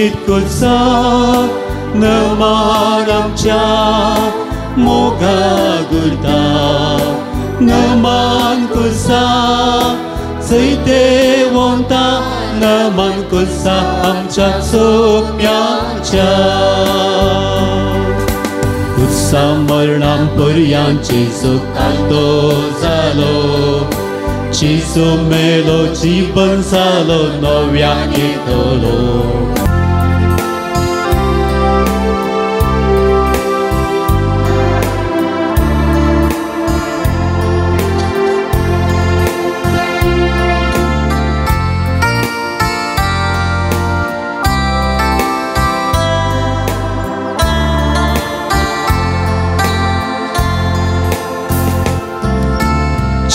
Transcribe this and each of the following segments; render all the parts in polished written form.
सोबीत कुर्साक नमान आमच्या मोगा गुरता नमान कुर्साक जैते वोंता नमान कुर्सा आमच्या सोम्याच्या कुर्सा मरणां पर्यान जेजू कांदो जालो जेजू मेलो जीवन जालो नव्यान येतलो.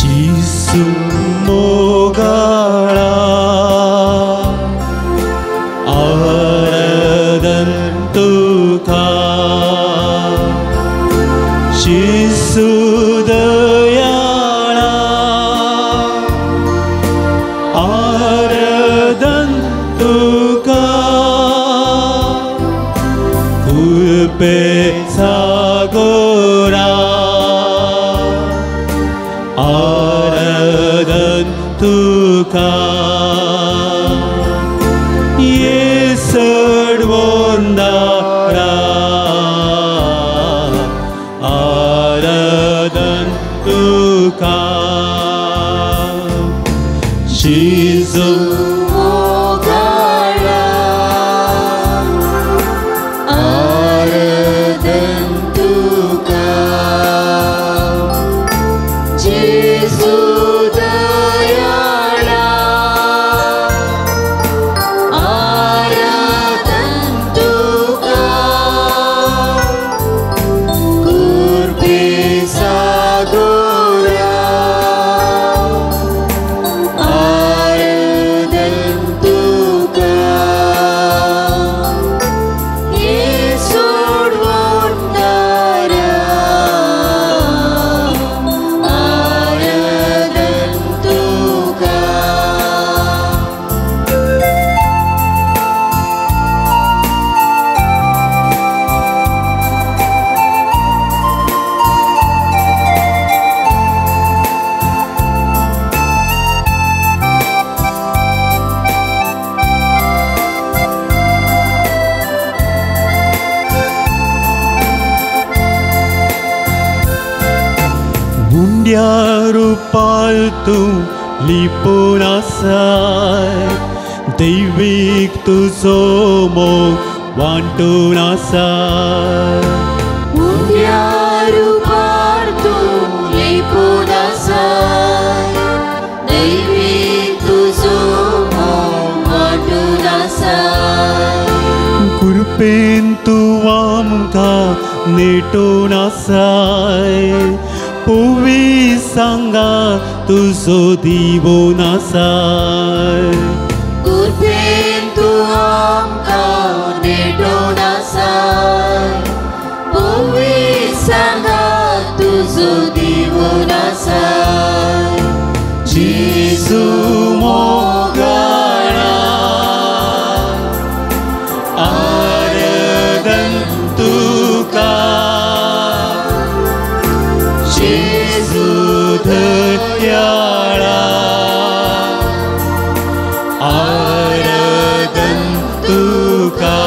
जेजू मोगाळा आराधन तुका जेजू दयाळा आराधन तुका कृपेचा गोरा आराधन तुका येसडवंदारा आराधन तुका जेजू मोगाळा आराधन तुका जेजू दयाळा आराधन तुका कृपेचा गोरा आराधन तुका येसोडवंदारा आराधन तुका. मुंड्या रुपार तूं लिपून आसाय दैवीक तुजो मोग वांटून आसाय मुंड्या रुपार तूं लिपून आसाय दैवीक तुजो मोग वांटून आसाय कृपेन तूं आमकां नेटून आसाय पुवी सांगा तुजो दिवो नासाय कृपेन तूं आमकां नेटून आसाय पुवी सांगा तुजो दिवो नासाय जेजू मोगाळा आराधन तुका जेजू दयाळा आराधन तुका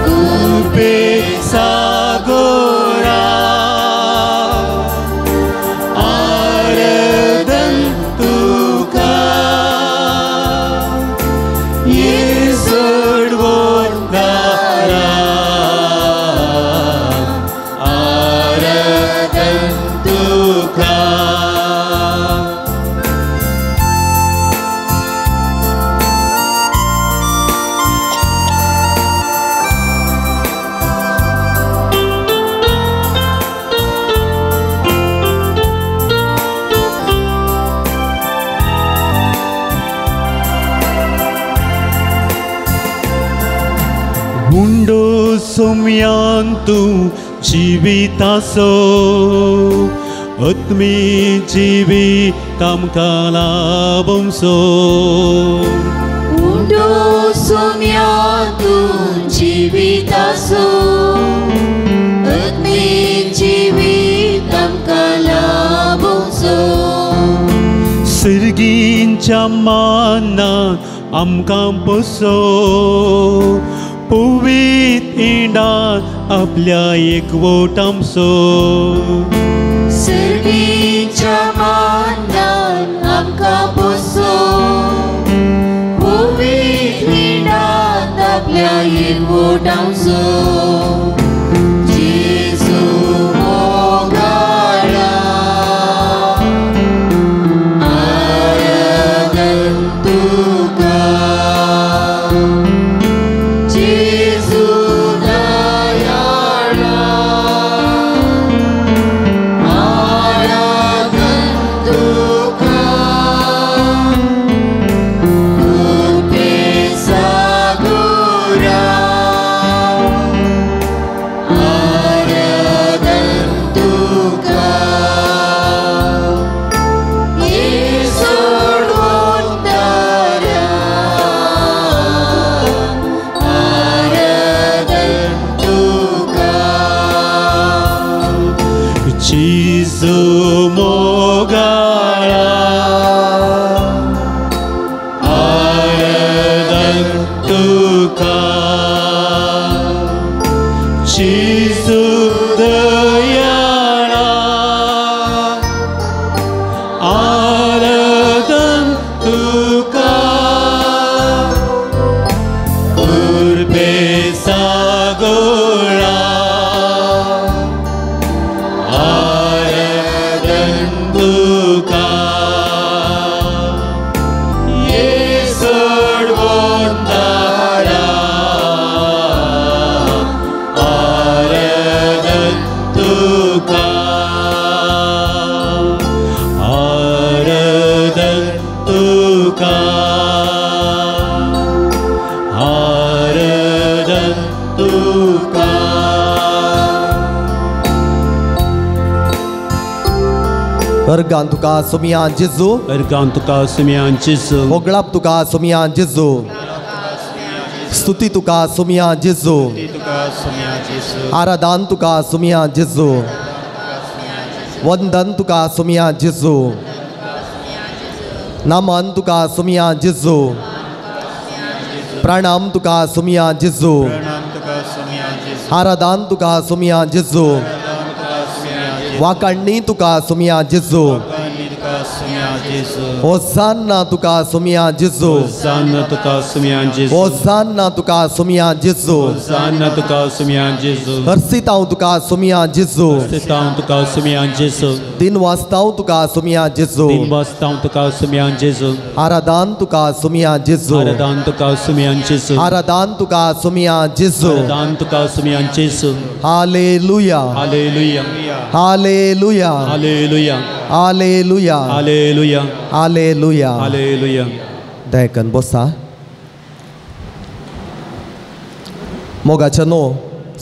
कृपेचा गोरा आराधन तुका येसडवंदारा आराधन तुका. मुंडो सोम्यान तूं जिविताचो आत्मी जिवीत आमकां लाभोवचो. उंडो उंडो सोम्यांतूं जिविताचो आत्मीक जिवीत आमकां लाबोवचो. सर्गींच्या मानान आमकां पोसो पवीत इंडान आपल्या एकवट आमचो. सर्गींच्या मानान आमकां पोसो पवीत इंडान आपल्या एकवट आमचो. जेजू मोगाळा आराधन तुका, जेजू दयाळा आराधन तुका, कृपेचा गोरा आराधन तुका, येसोडवंतारा आराधन तुका. जेजू मोगाळा आराधन तुका, जेजू दयाळा आराधन तुका, कृपेचा गोळा आराधन तुका, येसोडवंतारा आराधन तुका, आराधन तुका, आराधन तुका. अर्गान तुका सोमिया जेजू, अर्गान तुका सोमिया जेजू, होगळाप तुका सोमिया जेजू, स्तुती तुका सोमिया जेजू, आराधन तुका सोमिया जेजू, वंदन तुका सोमिया जेजू, नमन तुका सोमिया जेजू, प्रणाम तुका सोमिया जेजू, आराधन तुका सोमिया जेजू, वाकाण्णी तुका सोमिया जेजू, होसान्ना तुका सोमिया जेजू, होसान्ना तुका सोमिया जेजू, होसान्ना तुका सोमिया जेजू, होसान्ना तुका सोमिया जेजू, हर्षितांव तुका सोमिया जेजू, हर्षितांव तुका सोमिया जेजू, दिन वास्ताव तुका सोमिया जेजू, दिन वास्ताव तुका सोमिया जेजू, आराधन तुका सोमिया जेजू, आराधन तुका सोमिया जेजू, आराधन तुका सोमिया जेजू, आराधन तुका सोमिया जेजू. Hallelujah, hallelujah, hallelujah, hallelujah, hallelujah, hallelujah, hallelujah, hallelujah. दयकन बोसा. मोगाच्या नो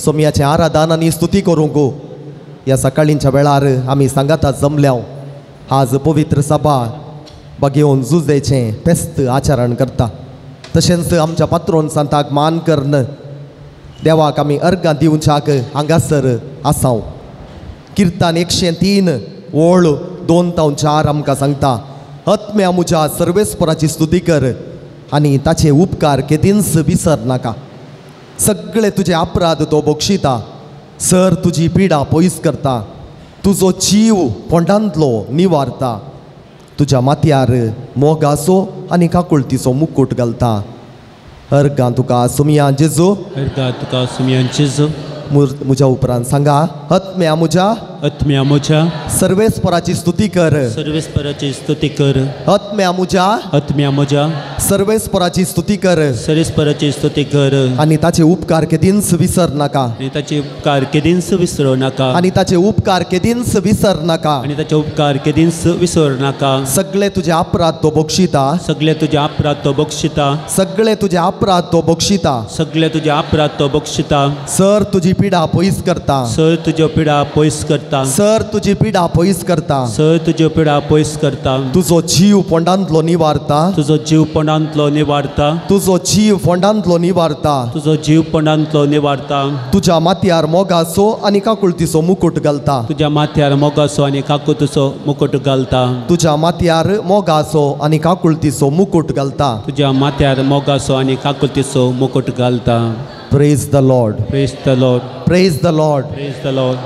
सोमयाचें आराधन आनी स्तुती करूंक ह्या सकाळींच्या वेळार आमी सांगाता जमल्या. आज पवित्र सभा बागेवन जुजेचें फेस्त आचरण करता. तशेंच आमच्या पात्रोन सांताक मान करून देवाक आमी अर्गां दिवच्याक हांगासर आसाव. किर्तन 103 ओळ 2 ते 4 आमकां सांगता, आत्म्या म्हज्या सर्वेस्पराची स्तुती कर आनी ताचे उपकार केदींच विसर नाका. सगळे तुजे अपराध तो बक्षिता, सर तुजी पिडा पयस करता, तुजो जीव फोंडांतलो निवारता, तुज्या माथ्यार मोगाचो आनी काकुळतीचो मुकूट घालता. अर्गां तुका सोमिया जेजू, अर्गां तुका सोमिया जेजू. म्हज्या उपरांत सांगा, आत्म्या म्हज्या, आत्म्या म्हज्या सर्वेस्पराची स्तुती कर, सर्वेस्पराची स्तुती कर. आत्म्या म्हज्या, आत्म्या म्हज्या सर्वेस्पराची स्तुती कर, सर्वेस्पराची स्तुती कर आनी ताचे उपकार केदींच विसर नाका, आनी ताचे उपकार केदींच विसरू नाका, आनी ताचे उपकार केदींच विसर नाका, आनी ताचे उपकार केदींच विसरू नाका. सगळे तुजे अपराध तो बक्षिता, सगळे तुजे अपराध तो बक्षिता, सगळे तुजे अपराध तो बक्षिता, सगळे तुजे अपराध तो बक्षिता. सर तुजी पिडा पयस करता, सर तुज्यो पिडा पयस करता, करता. सर तुजी पिडा पयस करता. सर तुज्यो पिडा पयस करता. तुजो जीव फोंडांतलो निवारता. तुजो जीव फोंडांतलो निवारता. तुजो जीव फोंडांतलो निवारता. तुजो जीव फोंडांतलो निवारता. तुज्या माथ्यार मोगाचो आनी काकुळतीचो मुकुट घालता. तुज्या माथ्यार मोगाचो आनी काकुळतीचो मुकुट घालता. तुज्या माथ्यार मोगाचो आनी काकुळतीचो मुकुट घालता. तुज्या माथ्यार मोगाचो आनी काकुळतीचो मुकुट घालता. Praise the Lord. Praise the Lord. Praise the Lord. Praise the Lord.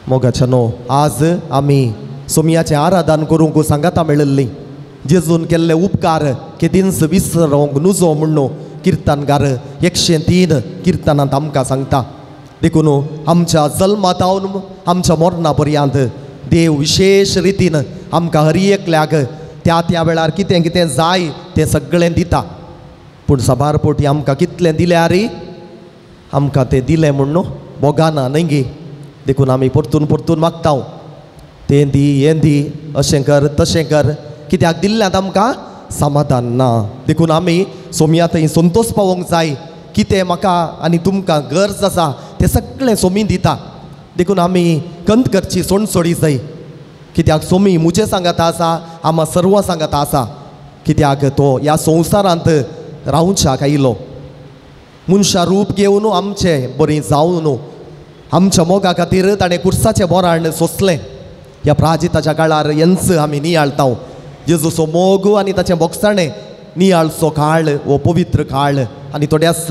मोगाच्यानो, आज आमी सोमयाचें आराधन करूंक सांगाता मेळिल्ली. जेजून केल्ले उपकार केदींच विसरोंक नुजो म्हणून किर्तनकार 103 किर्तनांत आमकां सांगता. देखून आमच्या जल्मा तावन आमच्या मरणा पर्यंत देव विशेश रितीन आमकां हर एकल्याक त्या त्या वेळार कितें कितें जाय तें सगळें दिता. पूण साबार पोटी आमकां कितलें दिल्यार आमकां तें दिलें म्हूण भोगाना न्हय गी. देखून आमी परतून परतून मागता, तें दी हें दी, अशें कर तशें कर, कित्याक दिल्ल्यांत आमकां समाधान ना. देखून आमी सोमया थंय संतोश पावोवंक जाय. कितें म्हाका आनी तुमकां गरज आसा तें सगळें सोमी दिता. देखून आमी कंत करची सोणसोडी जाय. कित्याक सोमी म्हजें सांगाता आसा, आमा सर्व सांगाता आसा. कित्याक तो ह्या संवसारांत रावच्याक आयलो, मनशा रूप घेवन आमचें बरें जावन आमच्या मोगा खातीर ताणें कुर्साचें बोराण सोंसलें. ह्या प्राजिताच्या काळार हेंच आमी नियाळता. जेजूचो मोग आनी ताचें बोगसाणें नियाळचो काळ हो पवित्र काळ. आनी थोड्याच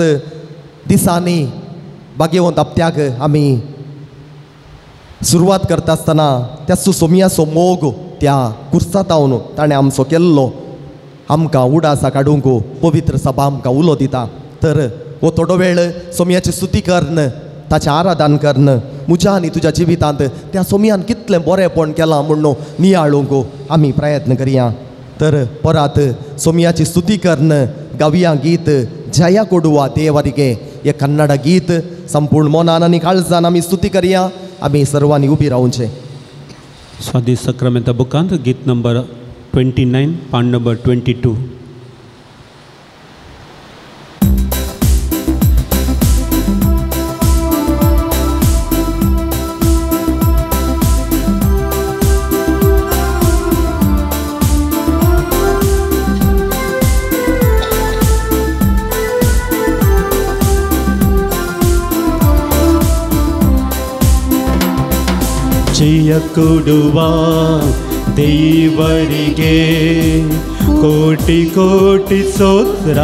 दिसांनी भाग्यवंत हप्त्याक आमी सुरवात करता आसतना त्या सोमयाचो मोग त्या कुर्सा तावन ताणें आमचो केल्लो आमकां उडासा काडूंक पवित्र सभा आमकां उलो दिता. तर हो थोडो वेळ सोमयाची स्तुती करून ताचें आराधन करून म्हज्या आनी तुज्या जिवितांत त्या सोमयान कितलें बरेंपण केलां म्हणून नियाळूंक आमी प्रयत्न करया. तर परत सोमयाची स्तुती करून गावया गीत जया कोडुवा देवारिगे हे कन्नड गीत संपूर्ण मनान आनी काळजान आमी स्तुती करया. आमी सर्वांनी उबी रावचें. स्वादी सक्रामेंता बुकांत गीत नंबर 29, पान नंबर 22. ಜಯ ಕೊಡುವ ದೇವರಿಗೆ ಕೋಟಿ ಕೋಟಿ ಸ್ತೋತ್ರ.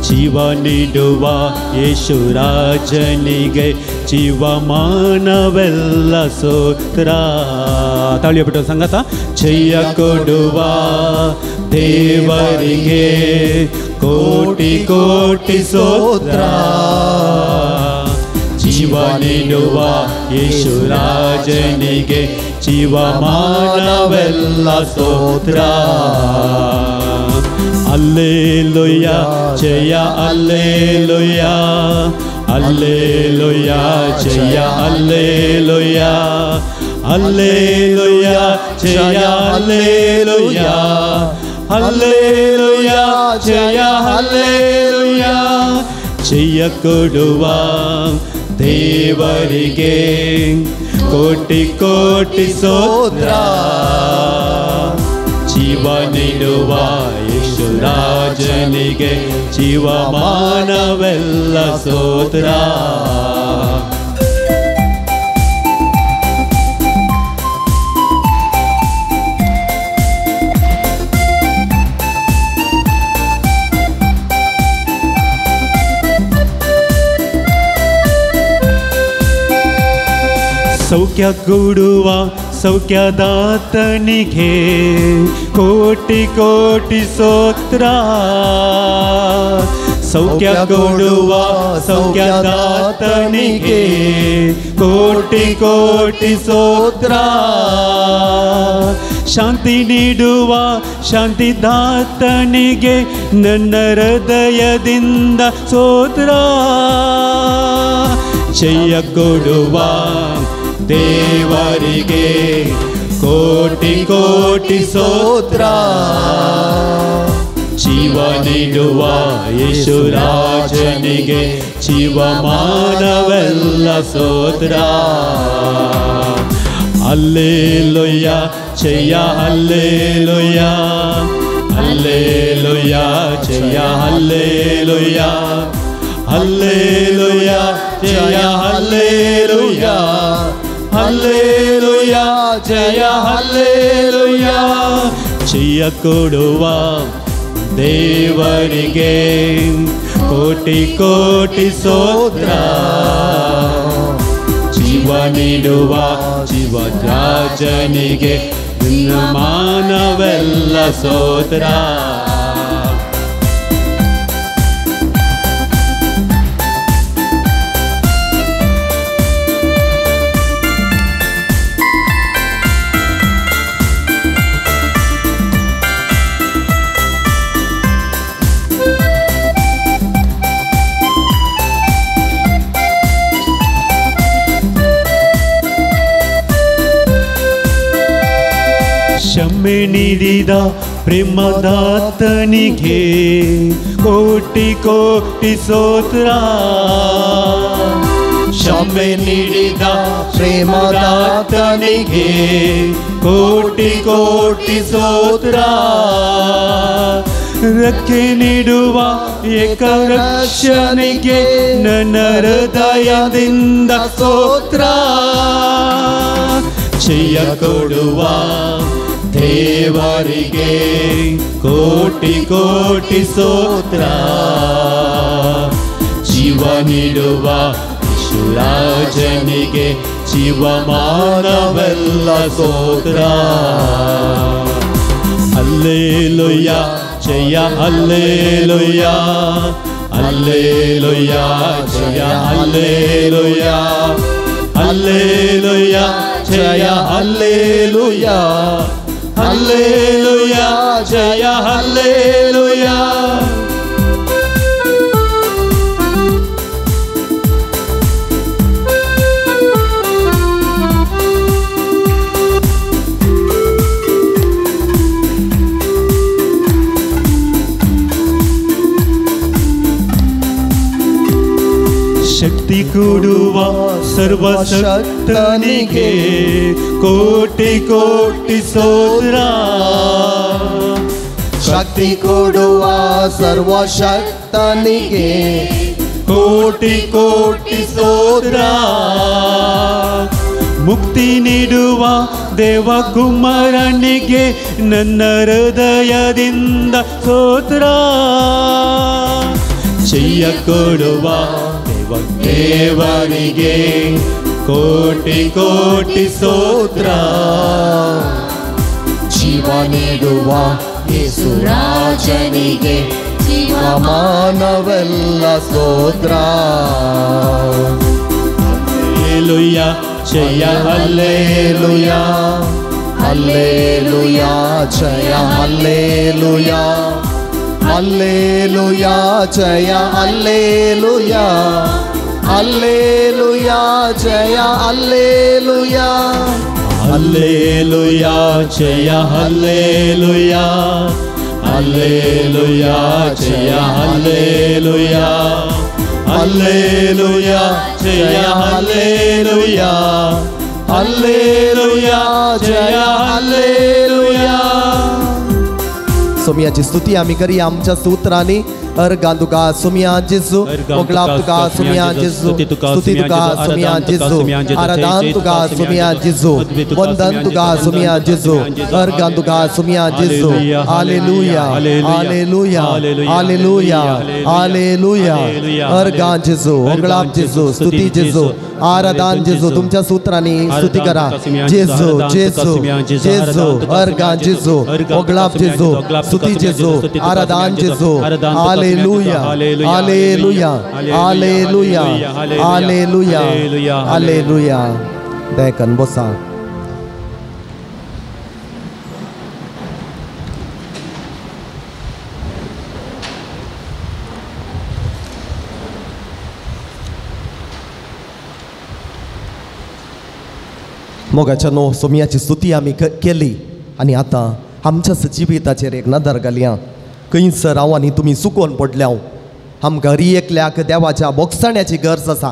ಜೀವ ನೀಡುವ ಯೇಸುರಾಜನಿಗೆ ಜೀವಮಾನವೆಲ್ಲ ಸ್ತೋತ್ರ. ತಾಳಿಯಬಿಟ್ಟು ಸಂಗತ. ಜಯ ಕೊಡುವ ದೇವರಿಗೆ ಕೋಟಿ ಕೋಟಿ ಸ್ತೋತ್ರ. ಜೀವ ನೀಡುವ ಯೇಸುರಾಜನಿಗೆ ಜೀವಮಾನವೆಲ್ಲ ಸ್ತೋತ್ರ. ಅಲ್ಲೇಲುಯ್ಯ ಜಯ ಅಲ್ಲೇಲುಯ್ಯ ಅಲ್ಲೇಲುಯ್ಯ ಜಯ ಅಲ್ಲೇಲುಯ್ಯ ಅಲ್ಲೇಲುಯ್ಯ ಜಯ ಅಲ್ಲೇಲುಯ್ಯ ಅಲ್ಲೇಲುಯ್ಯ ಜಯ ಅಲ್ಲೇಲುಯ್ಯ. ಜಯ ಕೊಡುವ ದೇವರಿಗೆ ಕೋಟಿ ಕೋಟಿ ಸ್ತೋತ್ರ. ಜೀವ ನೀಡುವ ಯೇಸುರಾಜನಿಗೆ ಜೀವಮಾನವೆಲ್ಲ ಸ್ತೋತ್ರ. ಸೌಖ್ಯ ಕೊಡುವ ಸೌಖ್ಯದಾತನಿಗೆ ಕೋಟಿ ಕೋಟಿ ಸ್ತೋತ್ರ. ಸೌಖ್ಯ ಕೊಡುವ ಸೌಖ್ಯದಾತನಿಗೆ ಕೋಟಿ ಕೋಟಿ ಸ್ತೋತ್ರ. ಶಾಂತಿ ನೀಡುವ ಶಾಂತಿದಾತನಿಗೆ ನನ್ನ ಹೃದಯದಿಂದ ಸ್ತೋತ್ರ. ಜಯ ಕೊಡುವ ದೇವರಿಗೆ ಕೋಟಿ ಕೋಟಿ ಸ್ತೋತ್ರ. ಜೀವ ನೀಡುವ ಯೇಸುರಾಜನಿಗೆ ಜೀವಮಾನವೆಲ್ಲ ಸ್ತೋತ್ರ. ಹಲ್ಲೆಲೂಯ ಜಯ ಹಲ್ಲೆಲೂಯ, ಹಲ್ಲೆಲೂಯ ಜಯ ಹಲ್ಲೆಲೂಯ, ಹಲ್ಲೆಲೂಯ ಜಯ ಹಲ್ಲೆಲೂಯ, ಹಲ್ಲೆಲೂಯ ಜಯ ಹಲ್ಲೆಲೂಯ. ಜಯ ಕೊಡುವ ದೇವರಿಗೆ ಕೋಟಿ ಕೋಟಿ ಸ್ತೋತ್ರ. ಜೀವ ನೀಡುವ ಜೀವರಾಜನಿಗೆ ಮಾನವೆಲ್ಲ ಸ್ತೋತ್ರ. ಕ್ಷಮೆ ನೀಡಿದ ಪ್ರೇಮದಾತನಿಗೆ ಕೋಟಿ ಕೋಟಿ ಸ್ತೋತ್ರ. ಕ್ಷಮೆ ನೀಡಿದ ಪ್ರೇಮದಾತನಿಗೆ ಕೋಟಿ ಕೋಟಿ ಸ್ತೋತ್ರ. ರಕ್ಷೆ ನೀಡುವ ಏಕರಕ್ಷನಿಗೆ ನನ್ನ ಹೃದಯದಿಂದ ಸ್ತೋತ್ರ. ಜಯ ಕೊಡುವ ದೇವರಿಗೆ ಕೋಟಿ ಕೋಟಿ ಸ್ತೋತ್ರ. ಜೀವ ನೀಡುವ ಯೇಸುರಾಜನಿಗೆ ಜೀವಮಾನವೆಲ್ಲ ಸ್ತೋತ್ರ. ಹಲ್ಲೆಲೂಯ ಜಯ ಹಲ್ಲೆಲೂಯ, ಹಲ್ಲೆಲೂಯ ಜಯ ಹಲ್ಲೆಲೂಯ, ಹಲ್ಲೆಲೂಯ ಜಯ ಹಲ್ಲೆಲೂಯ, ಹಲ್ಲೆಲೂಯ ಜಯ ಹಲ್ಲೆಲೂಯ. ಶಕ್ತಿ ಕೊಡುವ ಸರ್ವಶಕ್ತನಿಗೆ ಕೋಟಿ ಕೋಟಿ ಸ್ತೋತ್ರ. ಶಕ್ತಿ ಕೊಡುವ ಸರ್ವಶಕ್ತನಿಗೆ ಕೋಟಿ ಕೋಟಿ ಸ್ತೋತ್ರ. ಮುಕ್ತಿ ನೀಡುವ ದೇವಕುಮಾರನಿಗೆ ನನ್ನ ಹೃದಯದಿಂದ ಸ್ತೋತ್ರ. ಜಯ ಕೊಡುವ ದೇವರಿಗೆ ಕೋಟಿ ಕೋಟಿ ಸ್ತೋತ್ರ. ಜೀವ ನೀಡುವ ಯೇಸುರಾಜನಿಗೆ ಜೀವಮಾನವೆಲ್ಲ ಸ್ತೋತ್ರ. ಹಲ್ಲೆಲೂಯ ಜಯ ಹಲ್ಲೆಲೂಯ, ಹಲ್ಲೆಲೂಯ ಜಯ ಹಲ್ಲೆಲೂಯ, ಹಲ್ಲೆಲೂಯ ಜಯ ಹಲ್ಲೆಲೂಯ, ಹಲ್ಲೆಲೂಯ ಜಯ ಹಲ್ಲೆಲೂಯ, ಹಲ್ಲೆಲೂಯ ಜಯ ಹಲ್ಲೆಲೂಯ, ಹಲ್ಲೆಲೂಯ ಜಯ ಹಲ್ಲೆಲೂಯ, ಹಲ್ಲೆಲೂಯ ಜಯ ಹಲ್ಲೆಲೂಯ, ಹಲ್ಲೆಲೂಯ ಜಯ ಹಲ್ಲೆಲೂಯ. सोमयाची स्तुती आमी करी आमच्या सूत्रांनी. अर्गां तुका सोमया जेजू, मोगलाप तुका सोमया जेजू, स्तुती तुका सोमया जेजू, आराधन तुका सोमया जेजू, वंदन तुका सोमया जेजू, अर्गां तुका सोमया जेजू. Hallelujah hallelujah hallelujah hallelujah. अर्गां जेजू, मोगलाप जेजू, स्तुती जेजू, आराधन जेजू. तुमच्या सूत्रांनी स्तुती करा. जेजू जेजू जेजू, अर्गां जेजू, मोगलाप जेजू, स्तुती जेजू, आराधन जेजू. Hallelujah hallelujah hallelujah hallelujah hallelujah. देखन बसा. मोगाच्या नो सोमयाची स्तुती आमी केली आनी आतां आमच्या जिविताचेर एक नदर घालया. खंयसर हांव आनी तुमी चुकोन पडल्या. आमकां हरी एकल्याक देवाच्या बोगसाण्याची गरज आसा.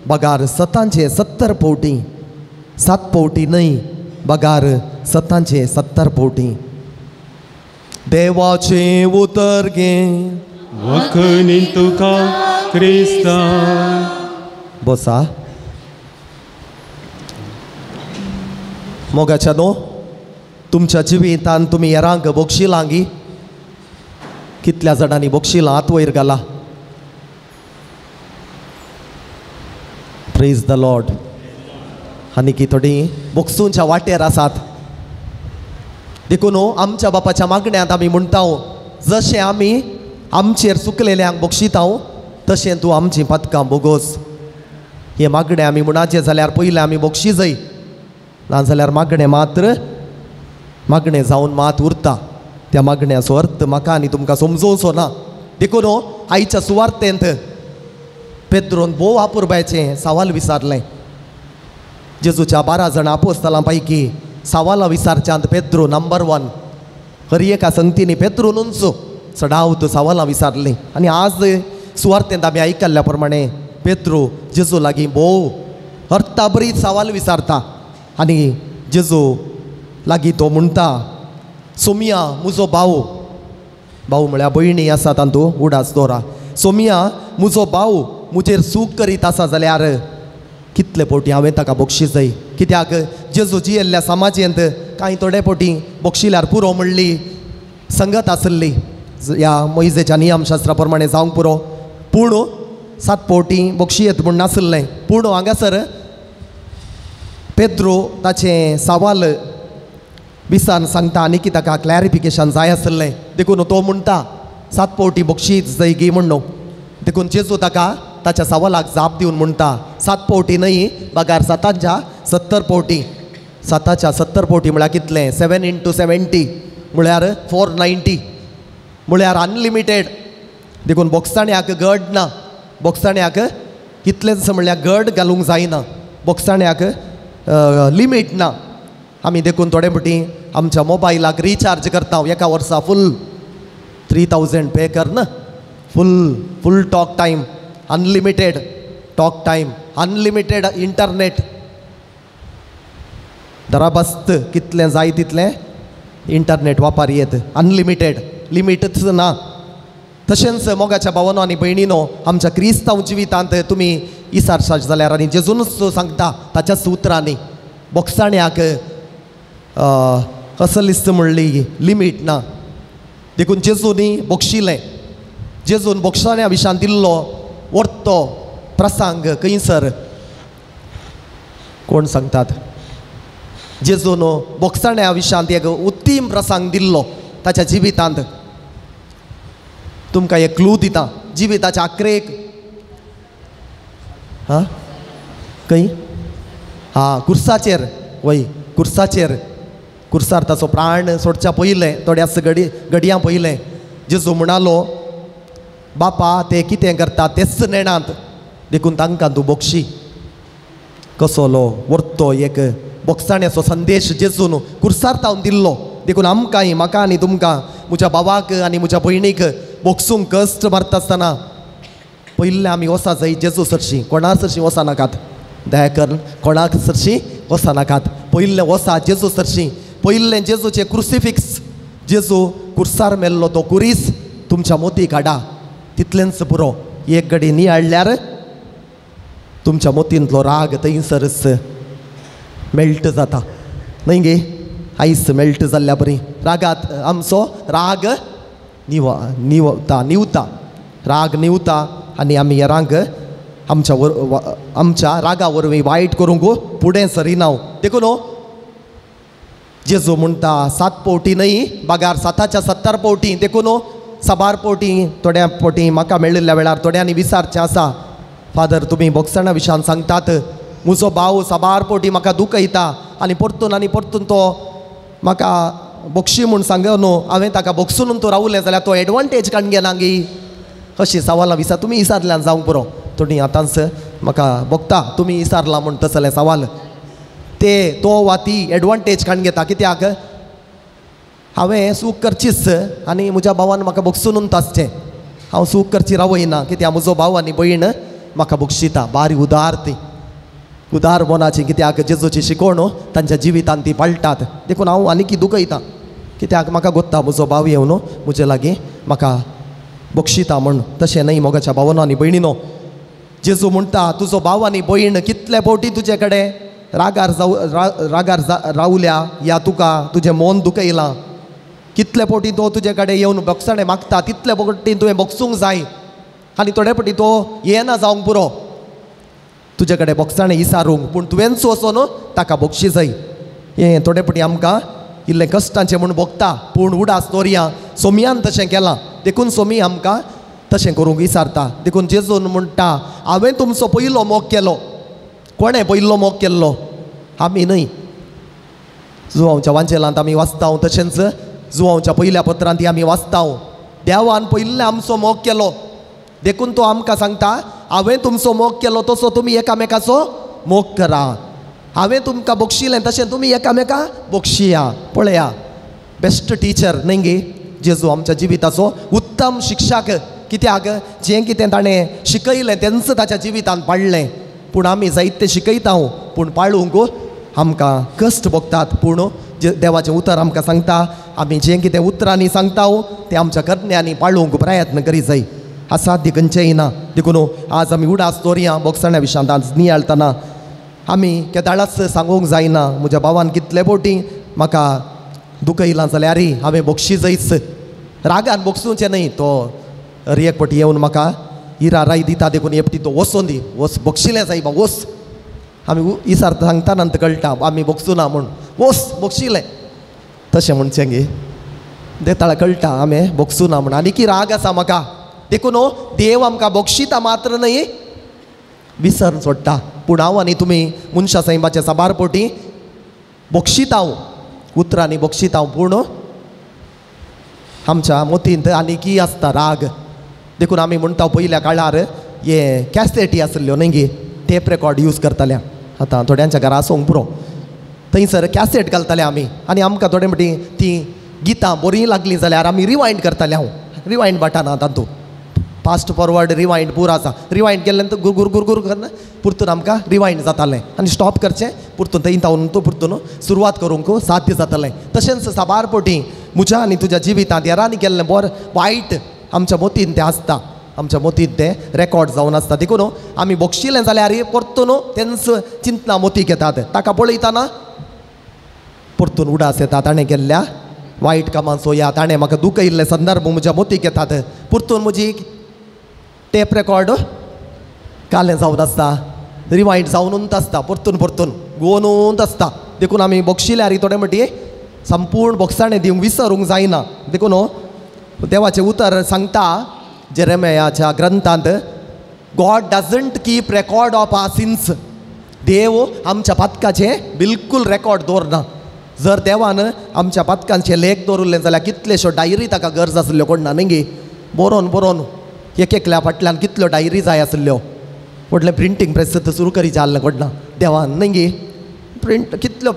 बगार सतांचे 70 पवटी, 7 पवटी न्हय बगार सतांचे 70 पवटी। देवाचें उतर गे वखणी तुका क्रिस्ता। बसा मोगाच्या न्हू, तुमच्या जिवितान तुमी हेरांक बोगशिलांगी? कितल्या जाणांनी बोगशिलां हात वयर घाला? Praise the Lord. आनी की थोडी बोगसूंच्या वाटेर आसात। देखून आमच्या बापाच्या मागण्यांत आमी म्हणटा, जशें आमी आमचेर चुकलेल्यांक बोगशिता तशें तूं आमचीं पदकां बोगोस। हें मागणें आमी म्हणाचें जाल्यार पयलें आमी बोगशी जाय, ना जाल्यार मागणें मात्र मागणें जावन मात उरता। त्या मागण्याचो अर्थ म्हाका आनी तुमकां समजोवचो ना। देखून आयच्या सुवार्तेंत पेद्रोन भोव आपुरबायचें सवाल विचारलें। जेजूच्या 12 जाणां आपोस्तलां पैकी सवालां विचारच्यांत पेद्रो नंबर 1। हर एका संगतींनी पेद्रोनूच चडावत सवालां विचारलीं। आनी आज सुवार्तेंत आमी आयकल्ल्या प्रमाणे पेद्रो जेजू लागीं भोव अर्थाबरीत सवाल विचारता आनी जेजू लागीं तो म्हणटा, सोमिया मुजो भाव, भाव म्हळ्यार भयणी आसा तातूंत उडास दवरा, सोमिया मुजो भाव मुजेर सूख करीत आसा जाल्यार कितले पवटी हांवें ताका बोगशी जाय। कित्याक जेजू जियेल्ल्या समाजेंत कांय थोडे पवटी बोगशिल्यार पुरो म्हणली संगत आसली, ह्या मोयजेच्या नियमशास्त्रा प्रमाणे जावंक पुरो, पूण 7 पवटी बोगशी येत म्हूण नासलें। पूण हांगासर पेद्रो ताचें सवाल विसान सांगता आनी की ताका क्लॅरिफिकेशन जाय आसलें। देखून तो म्हणटा 7 पवटी बोगशी जाय गी म्हणून। देखून जेजू ताका ताच्या सवालाक जाप दिवन म्हणटा 7 पवटी न्हय बगार 7च्या 70 पवटी। 7च्या 70 पवटी म्हळ्यार कितलें? 7 × 70 म्हळ्यार 490, म्हळ्यार अनलिमिटेड। देखून बोगसाण्याक गड ना, बोगसाण्याक कितलेंच म्हळ्यार गड घालूंक जायना, बोगसाण्याक लिमीट ना। आमी देखून थोडे फावटी आमच्या मोबायलाक रिचार्ज करता, एका वर्सा फूल 3000 पे कर ना, full full talk time, unlimited talk time, unlimited internet, दराबस्त कितलें जाय तितलें इंटरनेट वापर येत, अनलिमिटेड, लिमिटच ना। तशेंच मोगाच्या भावानो आनी भयणीनो, आमच्या क्रिस्तांव जिवितांत तुमी इसारशात जाल्यार आनी जेजूनच सांगता ताच्याच उतरांनी बोगसाण्याक असलिस्त म्हणली लिमीट ना। देखून जेजूनी बोगशिलें, जेजून बोगसाण्या विशान दिल्लो वर्तो प्रसंग खंयसर कोण सांगतात? जेजून बोगसाण्या विशांत एक उत्तीम प्रसंग दिल्लो ताच्या जिवितांत। तुमकां एक क्लू दिता, जिविताच्या आखरेक हां खंय हां कुर्साचेर, वय कुर्साचेर, कुर्सार ताचो प्राण सोडच्या पयलें थोड्याच घडयां पयलें जेजू म्हणालो, बापा ते कितें करता तेच नेणात, देखून तांकां तूं बोगशी। कसलो वर्तो एक बोगसाण्याचो संदेश जेजून कुर्सार तावन दिल्लो। देखून आमकांय, म्हाका आनी तुमकां, म्हज्या भावाक आनी म्हज्या भयणीक बोगसूंक कश्ट मारता आसतना पयलें आमी वसा जाय जेजू सरशीं, कोणा सरशीं वसा नाकात, दया करून कोणाक सरशीं वसा नाकात, पयलें वसा जेजू सरशीं। पयलें जेजूचें क्रुसिफिक्स, जेजू कुर्सार मेल्लो तो कुरीस तुमच्या मोती काडा, तितलेंच पुरो। एक घडी नियाळल्यार तुमच्या मोतींतलो राग थंयसरच मेल्ट जाता न्हय गे, आयस मेल्ट जाल्ल्या बरी रागात आमचो राग निवता निवता, राग निवता आनी आमी हेरांक आमच्या आमच्या रागा वरवीं वायट करूंक फुडें सरिना। देखून जेजू म्हणटा 7 पवटी न्हय बगार 7च्या 70 पवटी। देखून साबार पवटी थोड्या पवटी म्हाका मेळिल्ल्या वेळार थोड्यांनी विचारचें आसा, फादर तुमी बोगसणा विशयान सांगतात, म्हजो भाव साबार पवटी म्हाका दुखयता आनी परतून तो म्हाका बोगशी म्हूण सांग न्हू, हांवें ताका बोगसून तो रावलें जाल्यार तो एडवांटेज काडून घेना गी, अशी सवालां विचार तुमी विचारल्यान जावंक पुरो। थोडीं आतांच म्हाका भोगता तुमी विचारलां म्हूण तसलें सवाल, ते तो वा ती एडवांटेज काडून घेता। कित्याक हांवें चूक करचीच आनी म्हज्या भावान म्हाका बोगसून आसचें, हांव चूक करची रावयना, कित्याक म्हजो भाव आनी भयण म्हाका बक्षिता. बारी उदार ती, उदार मनाची, कित्याक जेजूची शिकवण तांच्या जिवितान ती पाळटात. देखून हांव आनीकी दुखयता, कित्याक म्हाका गोत्ता म्हजो भाव येवन म्हजे लागीं म्हाका बक्षिता म्हूण. तशें न्हय मोगाच्या भावनो आनी भयणीनो, जेजू म्हणटा तुजो भाव आनी भयण कितले फावटी तुजे कडेन रागार जाव रागार रावल्या या तुका तुजें मन दुखयलां, कितले फावटी तो तुजे कडेन येवन बक्षाणें मागता तितले फावटी तुवें बक्षूंक जाय. आनी थोडे फावटी तो येना जावंक पुरो तुजे कडेन बक्षाणें इसारूंक, पूण तुवेंच वचोन ताका बक्षी जाय. हें थोडे फावटी आमकां इल्लें कश्टांचें म्हूण भोगता, पूण उडास दवरया सोमयान तशें केलां, देखून सोमी आमकां तशें करूंक विसारता. देखून जेजून म्हणटा हांवें तुमचो पयलो मोग केलो. कोणें पयलो मोग केल्लो? आमी न्हय. जुवांवच्या वांजेलांत आमी वाचता, तशेंच जुवांवच्या पयल्या पत्रांत आमी वाचता, देवान पयल्ले आमचो मोग केलो. देखून तो आमकां सांगता हांवें तुमचो मोग केलो तसो तुमी एकामेकाचो मोग करा. हांवें तुमकां बक्षिलें तशें तुमी एकामेका बक्षिया. पळया, बेस्ट टिचर न्हय गे जेजू, आमच्या जिविताचो उत्तम शिक्षक. कित्याक जें कितें ताणें शिकयलें तेंच ताच्या जिवितान पाळ्ळें. पूण आमी जायते शिकयता पूण पाळूंक आमकां कश्ट भोगतात. पूण देवाचें उतर आमकां सांगता आमी जें कितें उतरांनी सांगता तें आमच्या करण्यांनी पाळूंक प्रयत्न करी जाय. असाध्य खंयचेंय ना. देखून आज आमी उडास दवरया बोगसण्या विशयांत आज नियाळतना आमी केदाळाच सांगूंक जायना म्हज्या भावान कितले फावटी म्हाका दुखयलां जाल्यार हांवें बक्षी जायच. रागान बक्षुचें न्हय, तो एक फावटी येवन म्हाका इरा राय दिता देखून एकटी तो वचोन दी, वच बक्षिलें जाय बा वच. आमी इसार सांगता नंतर कळटा आमी बक्षुना म्हूण, वच बक्षिलें तशें म्हणचें गे देताळा कळटा आमी बक्षुना म्हूण. आनी की राग आसा म्हाका. देखून देव आमकां बक्षिता मात्र न्हय विसर सोडटा. पूण हांव आनी तुमी मनशा सैमाचे साबार पोटी बक्षिता, उतरांनी बक्षिता, पूण आमच्या मतींत आनीकी आसता राग. देखून आमी म्हणटा पयल्या काळार हे कॅसेटी आसल्ल्यो न्हय गे, टेप रेकॉर्ड यूज करताले. आतां थोड्यांच्या घरा आसूंक पुरो, थंयसर कॅसेट घालताले आमी. आनी आमकां थोडे म्हणटी ती गितां बरीं लागलीं जाल्यार आमी रिवायंड करताले. हांव रिवायंड बटन आहा तातूंत, फास्ट फॉरवर्ड रिवायंड पुरो आसा. रिवायंड केल्ल्यान तो गुर गुर गुर गुर करना पुरतून आमकां रिवायंड जातालें आनी स्टॉप करचें पुरतून थंय तावन तो पुरतून सुरवात करूंक साध्य जातालें. तशेंच साबार फावटी म्हज्या आनी तुज्या जिवितांत हेरांनी केल्लें बरें वायट आमच्या मतीन तें आसता, आमच्या मतीन तें रेकॉर्ड जावन आसता. देखून आमी बक्षिलें जाल्यार परतून तेंच चिंतना मोतीक येतात. ताका पळयतना परतून उडास येता ताणें केल्ल्या वायट कामांचो या ताणें म्हाका दुखयल्ले संदर्भ म्हज्या मोतीक येतात. परतून म्हजी टेप रेकॉर्ड कालें जावन आसता, रिवायंड जावनूच आसता, परतून परतून गोवनूच आसता. देखून आमी बक्षिल्यार थोडे म्हणटी संपूर्ण बक्षाणें दिवंक विसरूंक जायना. देखून देवाचें उतर सांगता जेरेमियाच्या ग्रंथांत, God doesn't keep record of our sins. देव आमच्या पातकाचें बिलकूल रेकॉर्ड दवरना. जर देवान आमच्या पातकांचे लेख दवरिल्लें जाल्यार कितलेश्यो डायरी ताका गरज आसल्ल्यो कोण ना न्ही गे, बरोवन बरोवन एक एकल्या फाटल्यान कितल्यो डायरी जाय आसल्ल्यो. व्हडलें प्रिंटींग प्रेस सुरू करीचें आहलें कोण ना देवान न्ही गे, प्रिंट कितल्यो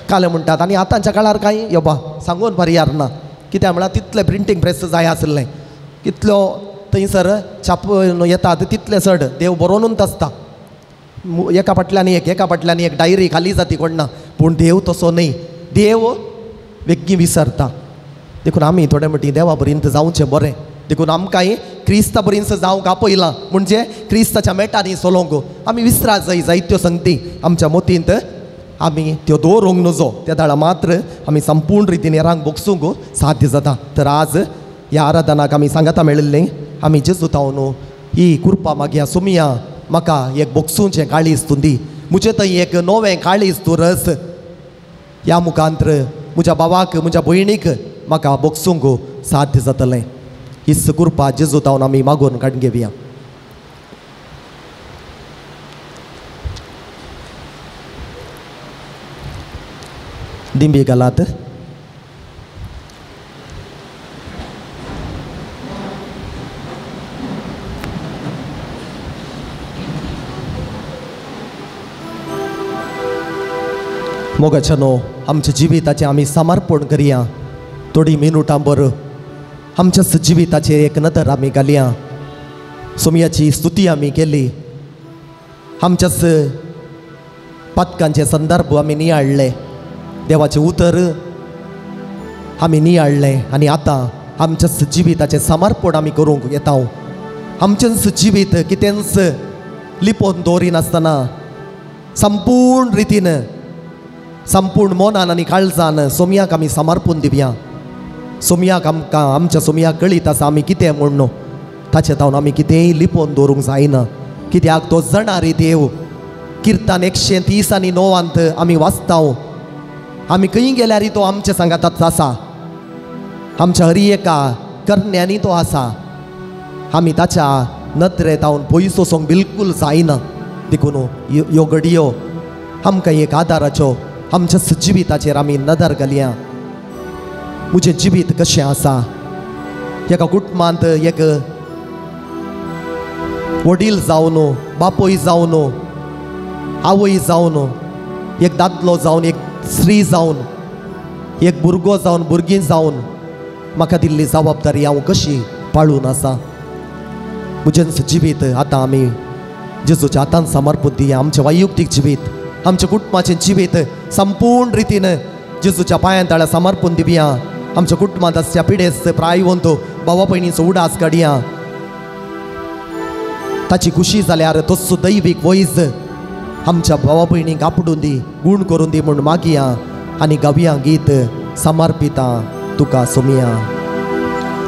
कालें म्हणटात. आनी आतांच्या काळार कांय योबा सांगून पर्यार ना, कित्याक म्हळ्यार तितलें प्रिंटींग प्रेस जाय आसलें, कितल्यो थंयसर छापून येतात तितलें चड देव बरोवनूच आसता. एका फाटल्यान एक एका फाटल्यान एक डायरी खाली जाती कोण ना. पूण देव तसो न्हय, देव वेगळी विसरता. देखून आमी थोडे म्हणटी देवा पर्यंत जावचें बरें. देखून आमकांय क्रिस्ता पर्यंत जावंक आपयलां, म्हणजे क्रिस्ताच्या मेटांनी चलोवंक आमी विसरा जाय जायत्यो संगती आमच्या मतींत आमी त्यो दवरूंक नजो. त्या दाळा मात्र आमी संपूर्ण रितीन हेरांक बक्षूंक साध्य जाता. तर आज ह्या आराधनाक आमी सांगाता मेळिल्लें आमी जेजू तावन ही कृपा मागया, सुमिया म्हाका एक बक्षुचें काळीज तूं दी, म्हजें थंय एक नवें काळीज तूं रस, ह्या मुखांत्र म्हज्या भावाक म्हज्या भयणीक म्हाका बक्षूंक साध्य जातलें. हीच कृपा जेजू तावन आमी मागून काडून घेवया. दिंबी घालात. मोगाच्यानो आमच्या जिविताचें आमी समर्पण करया. थोडी मिनुटां बरो आमच्या जिविताचेर एक नदर आमी घालया. सोमयाची स्तुती आमी केली. आमच्याच पातकांचे संदर्भ आमी नियाळ्ळे, देवाचें उतर आमी नियाळ्ळें आनी आतां आमच्याच जिविताचें समर्पण आमी करूंक येता. आमचेंच जिवीत कितेंच लिपोवन दवरिनासतना संपूर्ण रितीन, संपूर्ण मनान आनी काळजान सोमयाक आमी समर्पून दिवया. सोमयाक आमकां, आमच्या सोमयाक कळीत आसा आमी कितें म्हूण, ताचे तावन आमी कितेंय लिपोवन दवरूंक जायना, कित्याक तो जणारी देव. किर्तन 130 आनी 9 आमी वाचता, आमी खंय गेल्यार तो आमच्या सांगाताच आसा, आमच्या हरी एका करण्यांनी तो आसा. आमी ताच्या नदरे तावन पयस वचोंक बिलकूल जायना. देखून ह्यो घडयो आमकां एक आदाराच्यो, आमच्या जिविताचेर आमी नदर घालया. म्हजें जिवीत कशें आसा? एका कुटुंबांत एक वडील जावन, बापूय जावन, आवय जावन, एक दादलो जावन, एक स्त्री जावन, एक भुरगो जावन, भुरगीं जावन म्हाका दिल्ली जबाबदारी हांव कशी पाळून आसा? म्हजेंच जिवीत आतां आमी जेजूच्या हातान समर्पून दिया. आमचें वैयक्तीक जिवीत, आमच्या कुटुंबाचें जिवीत संपूर्ण रितीन जेजूच्या पांयां ताळ्या समर्पून दिवया. आमच्या कुटुंबांत आसच्या पिडेस्त प्रायवंत भावा भयणीचो उडास काडया. ताची खुशी जाल्यार तसो दैवीक वैज आमच्या भावा भयणींक आपडून दी, गूण करून दी म्हूण मागया आनी गावया गीत समर्पिता तुका सोमिया.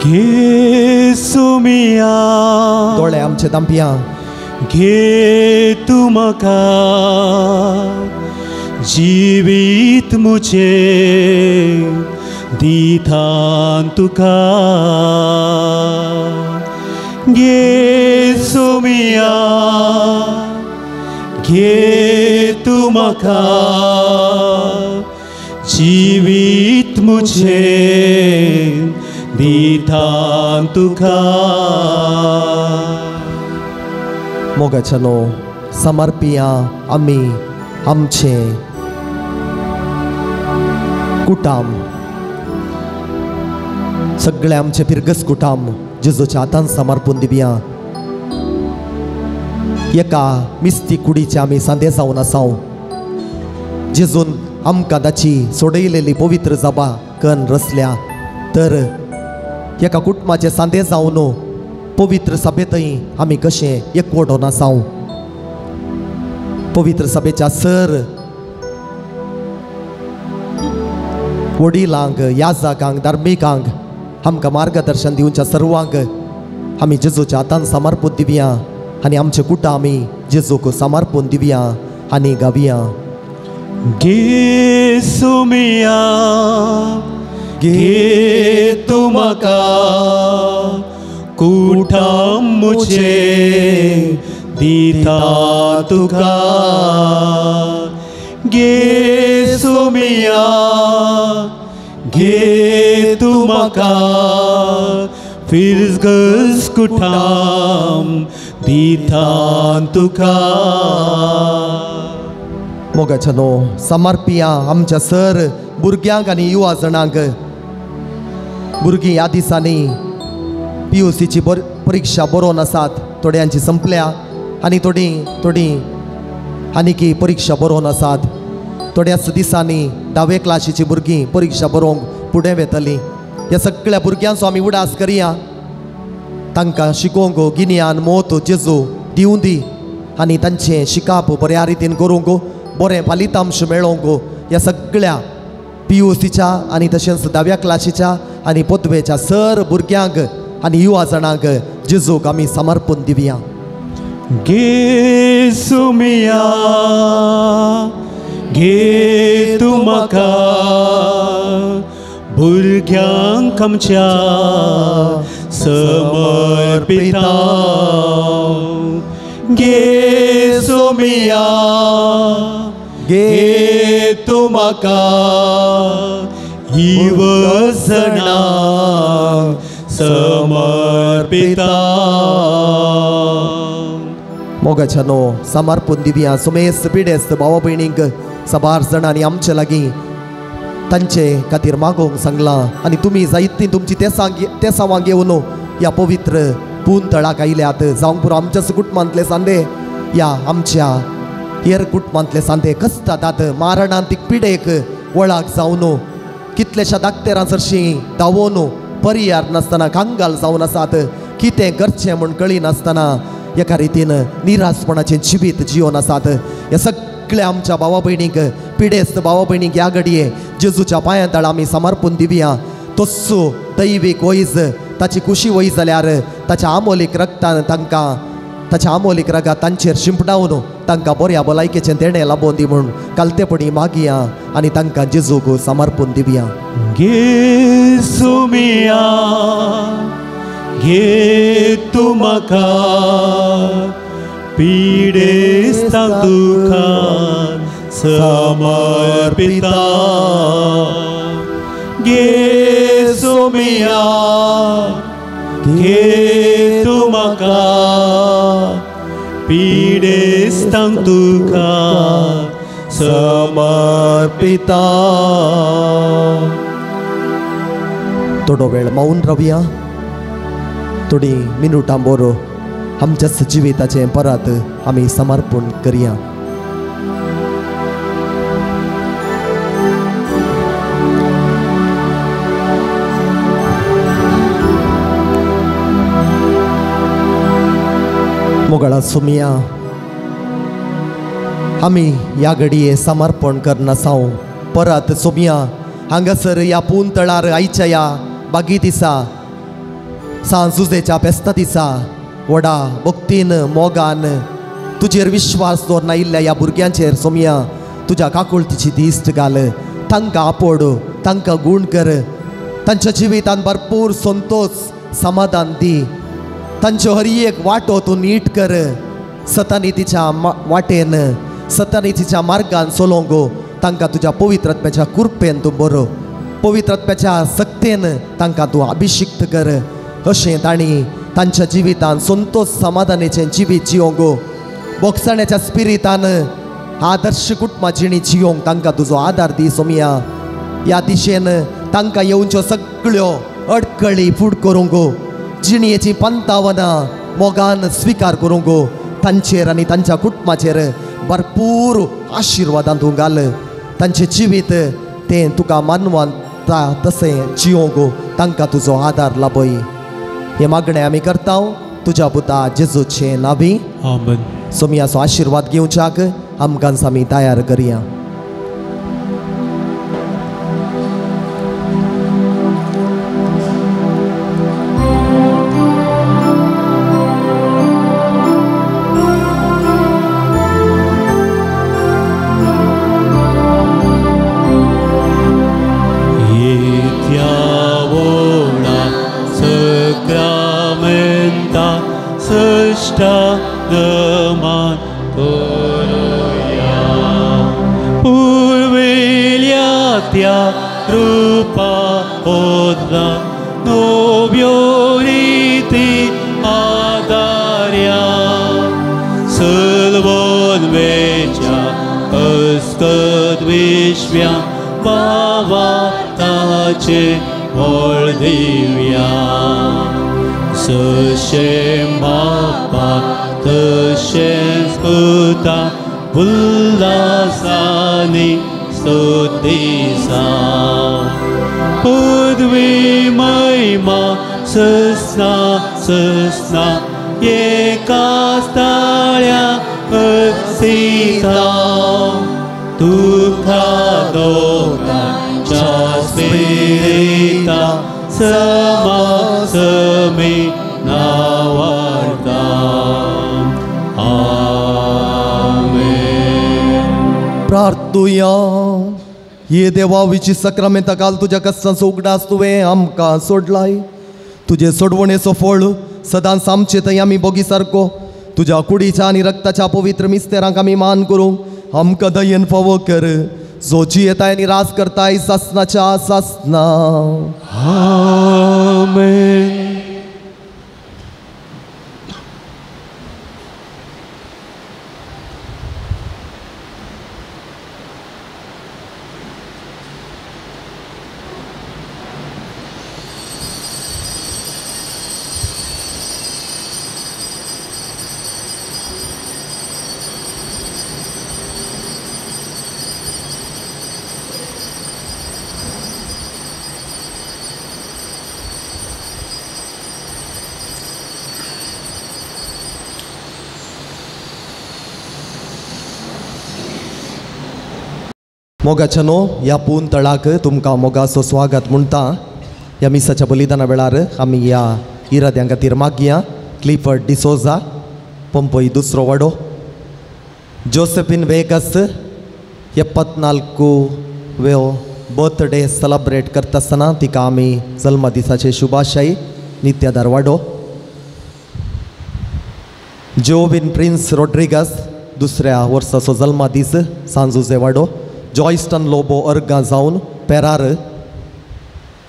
घे सोमिया, दोळे आमचे दांपया. घे तूं म्हाका जिवीत मुझें दिता तुका. घे सोमिया, घे तूं म्हाका जिवीत मुझें दिता तुका. मोगाच्या नो समर्पिया आमी आमचें कुटाम, सगळे आमचे फिरगस कुटाम जेजूच्या हातान समर्पून दिवया. एका मिस्ती कुडीचे आमी सांदे जावन आसाव. जेजून आमकां ताची सोडयलेली पवित्र जबा कन रचल्या, तर एका कुटुंबाचे सांदे जावन पवित्र सभेंतय आमी कशें एकवटोन आसाव. पवित्र सभेच्या सर वडिलांक, याजकांक, धार्मिकांक आमकां मार्गदर्शन दिवच्या सर्वांक आमी जेजूच्या हातान समर्पून दिवया आनी आमचे कुटां आमी जेजूक समर्पून दिवया आनी गावया. घे सोमिया, घे तूं म्हाका कुटाम मुझें दिता तुका. घे सोमिया, घे तूं म्हाका फिरगस कुटाम दिता तुका. मोगाच्या नो समर्पिया आमच्या सर भुरग्यांक आनी युवा जणांक. भुरगीं ह्या दिसांनी PUCची परिक्षा बरोवन आसात, थोड्यांची संपल्या आनी थोडीं थोडीं आनीकी परिक्षा बरोवन आसात. थोड्याच दिसांनी 10वे क्लासीची भुरगीं परिक्षा बरोवंक फुडें वेतलीं. ह्या सगळ्या भुरग्यांचो आमी उडास करया. तांकां शिकोवंक गिन्यान मोत जेजू दिवं दी आनी तांचें शिकाप बऱ्या रितीन करूंक, बरें फलितांश मेळोवंक ह्या सगळ्या PUCच्या आनी तशेंच 10व्या क्लासीच्या आनी पदवेच्या सर भुरग्यांक आनी युवा जाणांक जेजूक आमी समर्पून दिवया. घे सोमिया, घे तूं म्हाका भुरग्यांक आमच्या समर्पिता. घे सोमिया, घे तूं म्हाका युवजणांक समर्पिता. मोगाच्या नो समर्पून दिवया. सुमेस्त पिडेस्त भावा भयणींक साबार जाणांनी आमचे लागीं तांचे खातीर मागोवंक सांगलां आनी तुमी जायतीं तुमची तेसावां घेवन ह्या पवित्र पून तळाक आयल्यात जावंक पुरो आमच्याच कुटुंबांतले सांदे या आमच्या हेर कुटुंबांतले सांदे कसतात मारणांतीक पिडेक वळाक जावन कितलेशा दाक्तेरां सरशीं धांवोन परियार नासतना कांगाल जावन आसात कितें करचें म्हूण कळी नासतना एका रितीन निराशपणाचें जिवीत जिवन आसात. ह्या सगळ्या आमच्या भावा भयणींक पिडेस्त भावा भयणींक ह्या घडये जेजूच्या पांयां तळा आमी समर्पून दिवया. तस्सो दैवीक वैज ताची कुशी वय जाल्यार ताच्या आमोलीक रक्तान तांकां ताच्या आमोलीक रगात तांचेर शिंपडावन तांकां बऱ्या भलायकेचें देणें लाबोवन दी म्हूण कालतेपणी मागया आनी तांकां जेजूक समर्पून दिवया. जेजू मिया घे तूं म्हाका पिडेस्तांक दुखान समर्पिता. जेजू मिया घे तूं म्हाका पिडेस्तांक दुखान समर्पिता. थोडो वेळ मौन रावया, थोडी मिनुटां बरो आमच्याच जिविताचें परत आमी समर्पण करया. मोगाळा सुमिया आमी ह्या घडये समर्पण करनासांव परत सोमिया हांगासर ह्या पून तळार आयच्या ह्या बागी दिसा सांजुजेच्या फेस्ता दिसा व्हडा भक्तीन मोगान तुजेर विश्वास दवरना इल्ल्या ह्या भुरग्यांचेर सोमिया तुज्या काकुळतीची दिश्ट घाल. तांकां आपोड, तांकां गूण कर, तांच्या जिवितान भरपूर संतोष समाधान दी. तांच्यो हर एक वाटो तूं नीट कर. सतानी तिच्या वाटेन सतानी तिच्या मार्गान चलोवंक तांकां तुज्या पवित्र आत्म्याच्या कृपेन तूं बरो, पवित्र आत्म्याच्या सक्तेन तांकां तूं अभिशिक्त कर. अशें तांणी तांच्या जिवितान संतोष समाधानाचें जिवीत जियोंक बोगसाण्याच्या स्पिरितान आदर्श कुटुंबा जिणी जियोंक तांकां तुजो आदार दी सोमिया. ह्या दिशेन तांकां येवच्यो सगळ्यो अडकळी फूड करूंक जिणयेची पंतावनां मोगान स्विकार करूंक तांचेर आनी तांच्या कुटुंबाचेर भरपूर आशिर्वादान तूं घाल. तांचें जिवीत तें तुका मानवता तशें जियोंक तांकां तुजो आदार लाबय. हे मागणें आमी करता तुज्या पुता जेजूचे नांवी. आमेन. सोमियाचो आशिर्वाद घेवच्याक आमकां आमी तयार करया. ये देवा विची सक्रामेंता काल तुज्या कश्टांचो उगडास तुवें आमकां सोडलाय. तुजे सोडवणेचो फळ सदांच आमचे थंय आमी बोगी सारको तुज्या कुडीच्या आनी रक्ताच्या पवित्र मिस्तेरांक आमी मान करूंक आमकां दयेन फावो कर. जो जियेताय आनी राज करताय सासनाच्या सासना. आमेन. मोगाच्यानो ह्या पून तळाक तुमकां मोगाचो स्वागत म्हणटा. ह्या मिसाच्या बलिदाना वेळार आमी ह्या इराद्यां खातीर मागया. क्लिफर्ड डिसोजा, पंपय दुसरो वाडो, जोसेफिन वेगस 74व्यो बर्थडे सेलिब्रेट करता आसतना तिका आमी जल्मदिसाचे शुभाशय. नित्यादार वाडो, जोविन प्रिन्स रोड्रिगस दुसऱ्या वर्साचो जल्मदीस, सांजुजे वाडो, जॉयस्टन लोबो अर्गां जावन पेरार,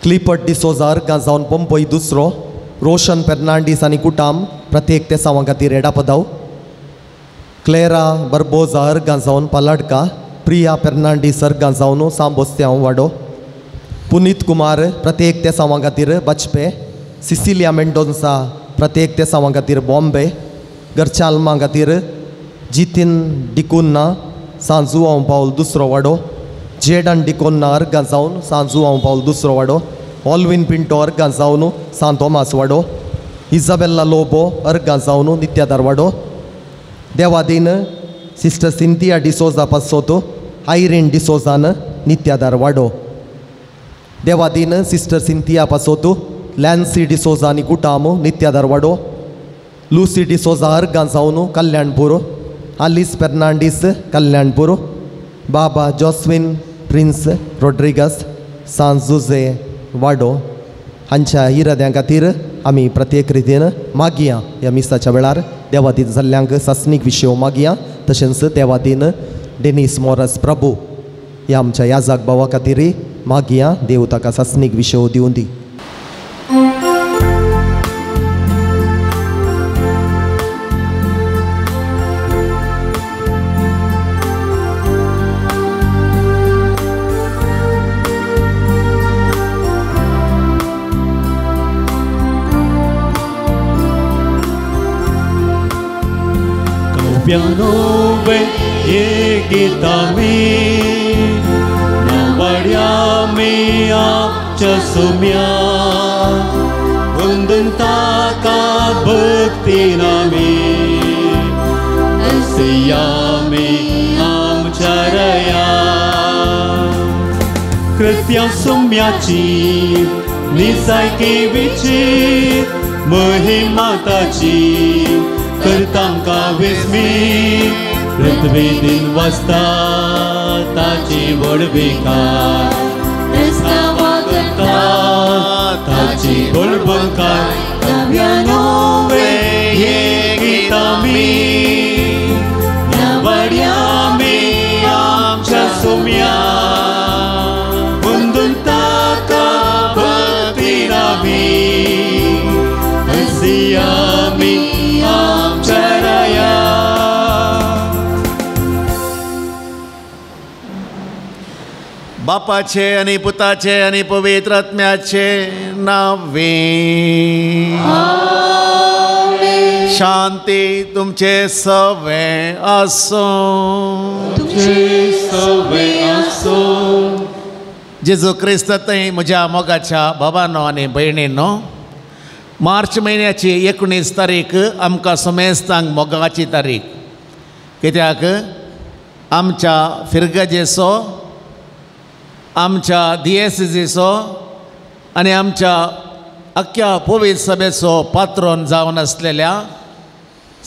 क्लिफर्ड डिसोजा अर्गां जावन पंपय दुसरो, रोशन फेर्नांडीस आनी कुटाम प्रत्येक तेसांवां खातीर एडापदाव, क्लेरा बर्बोजा अर्गां जावन पालाडका, प्रिया फेर्नांडीस अर्गां जावन सांबोस्त्यांव वाडो, पुनीत कुमार प्रत्येक तेसांवां खातीर बचपे, सिसिलिया मेंडोन्सा प्रत्येक तेसांवां खातीर बॉम्बे, घरच्या आल्मां खातीर जितीन डिकुन्ना सांजुआंव पावल दुसरो वाडो, जेडन डिकोन्ना अर्गां जावन सांजुआंव पावल दुसरो वाडो, ऑलविन पिंटो अर्गां जावन सांत तोमास वाडो, इजाबेल्ला लोबो अर्गां जावन नित्यादार वाडो, देवादीन सिस्टर सिंथिया डिसोजा पासोतो आयरीन डिसोजान नित्यादार वाडो, देवादीन सिस्टर सिंथिया पासोतो लॅन्सी डिसोजा आनी कुटाम नित्यादार वाडो, लुसी डिसोजा अर्गां जावन कल्याणपूर, आलिस फेर्नांडीस कल्याणपूर, बाबा जॉस्विन प्रिन्स रोड्रिगस सांजुजे वाडो हांच्या इराद्यां खातीर आमी प्रत्येक रितीन मागया. ह्या मिसाच्या वेळार देवादीन जाल्ल्यांक सासणीक विशय मागया. तशेंच देवादीन डेनीस मोरस प्रभू ह्या आमच्या याजाक भावा खातीर मागया. देव ताका सासणीक विशय दिवं दी. Pianove ye gitami navaryami achasumya undantaka bhakti nami asiyami amcharaya Kristya sumyachi nisaiki vichit महिमाताची करतांका विस्मी पृथ्वी दिन वसता ताची व्हडविकाय करता ताची बळबंकाय नव्यानोवे हे गीतामी नवड्यामी आमच्या सुम्या वंदून ताका भक्ती नामी हसियामी आमच्या राया. बापाचे आनी पुताचे आनी पवित्र आत्म्याचे नावे शांती तुमचे सवे आसूं. तुमचे आसूं. जेजू क्रिस्त थंय म्हज्या मोगाच्या भावानो आनी भयणीनो, मार्च म्हयन्याची 19 तारीख आमकां समेस्तांक मोगाची तारीख. कित्याक आमच्या फिर्गजेचो, आमच्या दियेसिजीचो आनी आमच्या अख्ख्या पवित्र सभेचो पात्रोन जावन आसलेल्या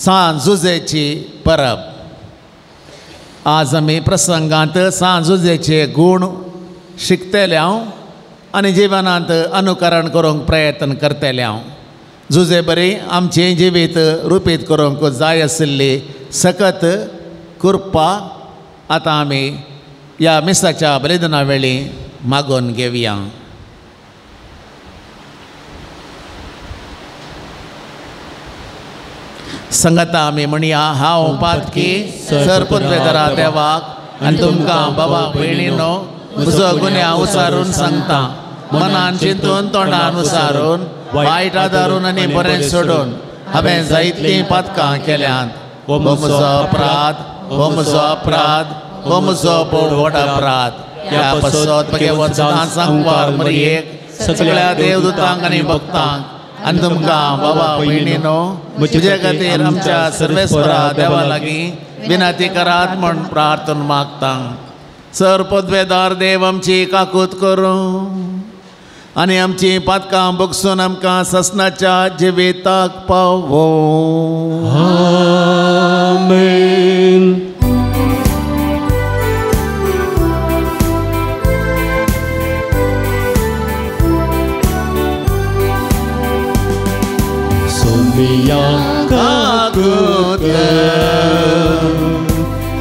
सांत जुजेची परब. आज आमी प्रसंगांत सांत जुजेचे गूण शिकतले हांव आनी जिवनांत अनुकरण करूंक प्रयत्न करतले हांव. जुजे बरी आमचें जिवीत रुपीत करूंक जाय आशिल्ली सकत कृपा आतां आमी ह्या मिसाच्या बलिदाना वेळी मागून घेवया. संगता आमी म्हणया, हांव पातकी सर पुत्रेदरा देवाक आनी तुमकां बाबा भयणीनो म्हजो गुन्यांव उचारून सांगता. मनान चिंतून तोंडान उचारून वायट आदारून आनी बरें सोडून हांवें जायतीं पातकां केल्यांत. हो म्हजो अपराध, हो म्हजो अपराध, हो म्हजो भोव व्हड अपराध. ह्या पासत भगवत सदां सांगवार मरियेक, सगळ्या देवदूतांक आनी भक्तांक आनी तुमकां बाबा भयणीनो म्हजे खातीर आमच्या सर्वेस्वरा देवा लागीं विनंती करात म्हूण प्रार्थना मागता. सर पदवेदार देव आमची काकूत करूं आनी आमची पातकां भोगसून आमकां ससनाच्या जिविताक पावो. आमेन. सोमिया काकूत कर,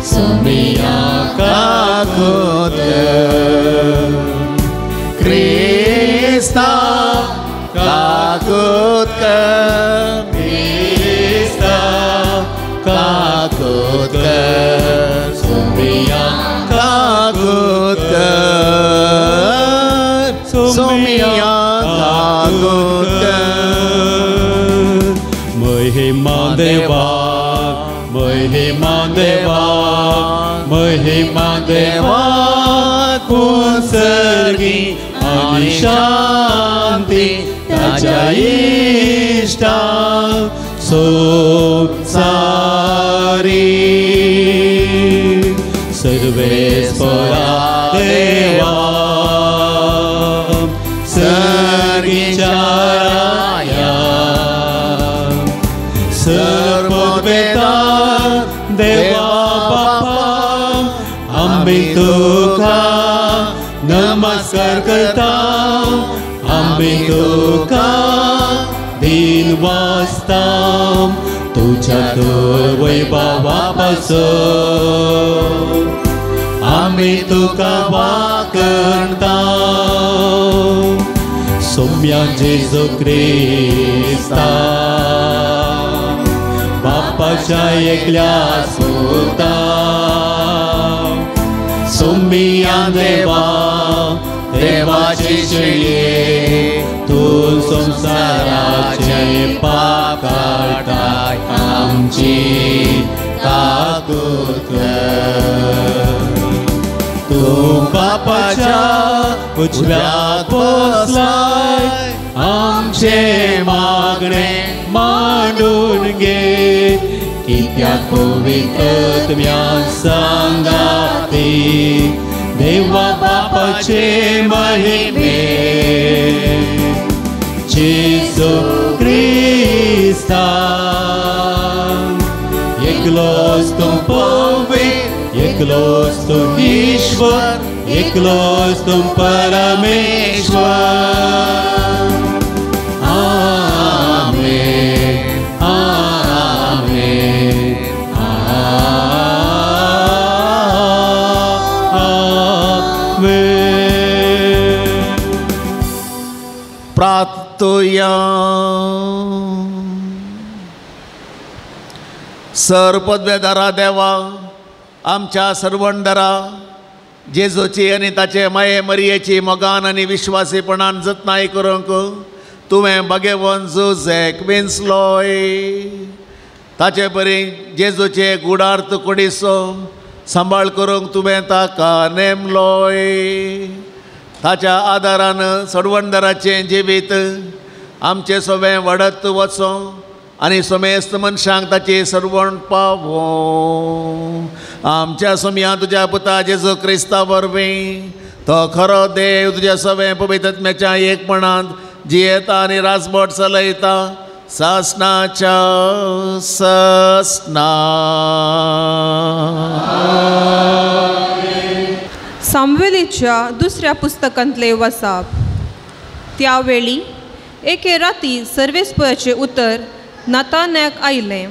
सोमिया काकूत कर, क्रिस्ता काकूत कर, क्रिस्ता काकूत कर, सोमिया काकूत कर, सोमिया काकूत कर. महिमा देवा, महिमा देवा, महिमा देवा कुसर्गी आनी शांती ताच्या इश्टा संवसारी. सर्वेस्परा देवा सर्गीच्या राया, सर्ववेदा देवा बापा आमी तुका नमस्कार करता, आमी तुका दिन वाचता, तुझ्या तर वैभवा पासून आमी तुका वाकणता. सोम्या जेजू क्रिस्ता बापाच्या एकल्या सुता, सोमिया देवा देवाची शेळये, तूं संवसाराचे पाप काडटाय, आमची काकूत कर. तूं बापाच्या उजव्याक बसलाय, आमचे मागणे मांडून घे, कित्याक पवित्र आत्म्या सांगाती देवा बापाचे महिमे. जेजू क्रिस्ता एकलोच तूं पवित्र, एकलोच तूं ईश्वर, एकलोच तूं परमेश्वर. आमेन, आमेन, आमेन. प्रार्थुया. सर पदवेदारा देवा, आमच्या सर्वणदारा जेजूची आनी ताचे माये मरियेची मोगान आनी विश्वासीपणान जतनाय करूंक तुवें बागेवन जुझेक विंचलोय. ताचे बरी जेजूचे गुडार्थ कुडीचो सांबाळ करूंक तुवें ताका नेमलोय. ताच्या आदारान सडवणदाराचें जिवीत आमचें सगळें वाडत वचों आनी समेस्त मनशांक ताची सरवण पावो. आमच्या सोमया तुज्या पुता जेजू क्रिस्ता वरवीं तो खरो देव तुज्या सगळें पवित्र आत्म्याच्या एकपणांत जियेता आनी राजबोट चलयता सासनाच्या ससना. सामुएलाच्या दुसऱ्या पुस्तकांतले वसाप. त्यावेळी एके राती सर्वेस्पराचें उतर नातान्याक आयलें,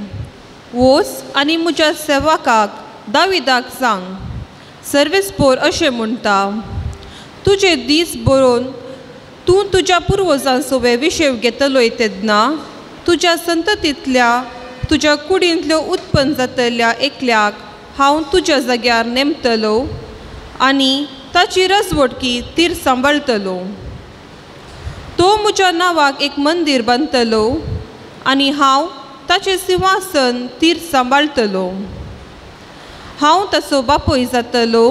वोस आनी म्हज्या सेवकाक दाविदाक सांग, सर्वेस्पोर अशें म्हणटा, तुजे दीस बरोवन तूं तुज्या पुर्वजां सोबे विशेव घेतलोय तेन्ना तुज्या संततींतल्या तुज्या कुडींतल्यो उत्पन्न जातल्या एकल्याक हांव तुज्या जाग्यार नेमतलो आनी ताची रजवटकी तीर सांबाळटलो. तो म्हज्या नांवाक एक मंदीर बांदतलो आनी हांव ताचें सिंहासन तीर सांबाळटलो. हांव ताचो बापूय जातलो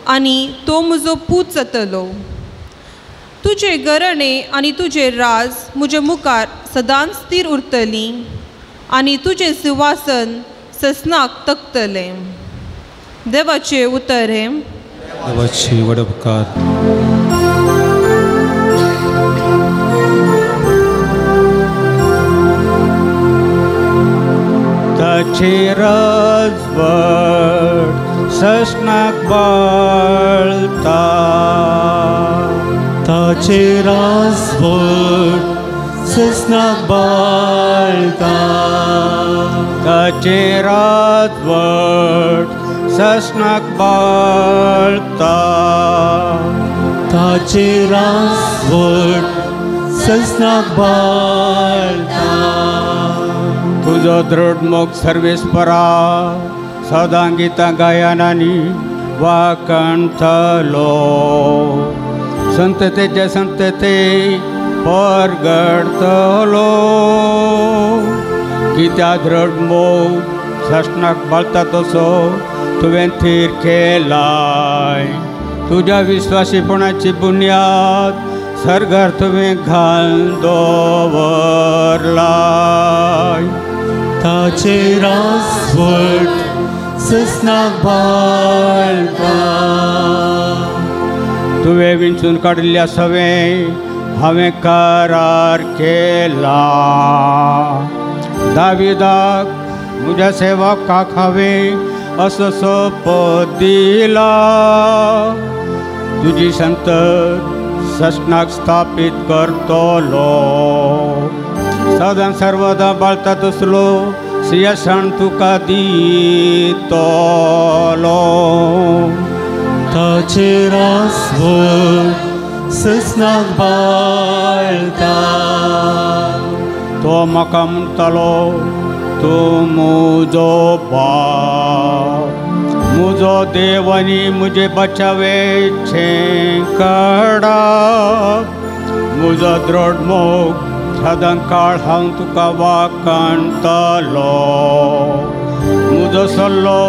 आनी तो म्हजो पूत जातलो. तुजें घराणें आनी तुजें राज म्हजे मुखार सदांच स्थीर उरतलीं आनी तुजें सिंहासन ससनाक तकतलें. देवाचें उतर हें. देवाचे व्हड उपकार. ताची राजवट ससनाक बाळता, ताची राजवट ससनाक बाळता, ताची राजवट ससनाक बाळता, ताची राजवट ससनाक बाळता. तुजो दृढ मोग सर्वेस्परा सदां गितां गायनांनी वाकणतलो, संततेच्या संतते परगडतलो. कित्या दृढ मोग ससनाक बाळता तसो तुवें थीर केलाय, तुज्या विश्वासीपणाची बुन्याद सर्गार तुवें घाल दवरलाय. ताचे राजवट ससनाक बाळता, तुवें विंचून काडिल्ल्या सवें हांवें करार केला, दाविदाक म्हज्या सेवकाक हांवें असो सोपत दिला, तुजी संतत ससनाक स्थापीत करतलो, सदां सर्वदा बाळता तसलो सिंहासन तुका दितलो. ताचे राजवट ससनाक बाळता, तो म्हाका म्हणटालो तूं म्हजो बाप, म्हजो देव आनी म्हजे बचावेचें कडा, म्हजो दृढ मोग सदां काळ हांव तुका वाकणतलो, म्हजो सल्लो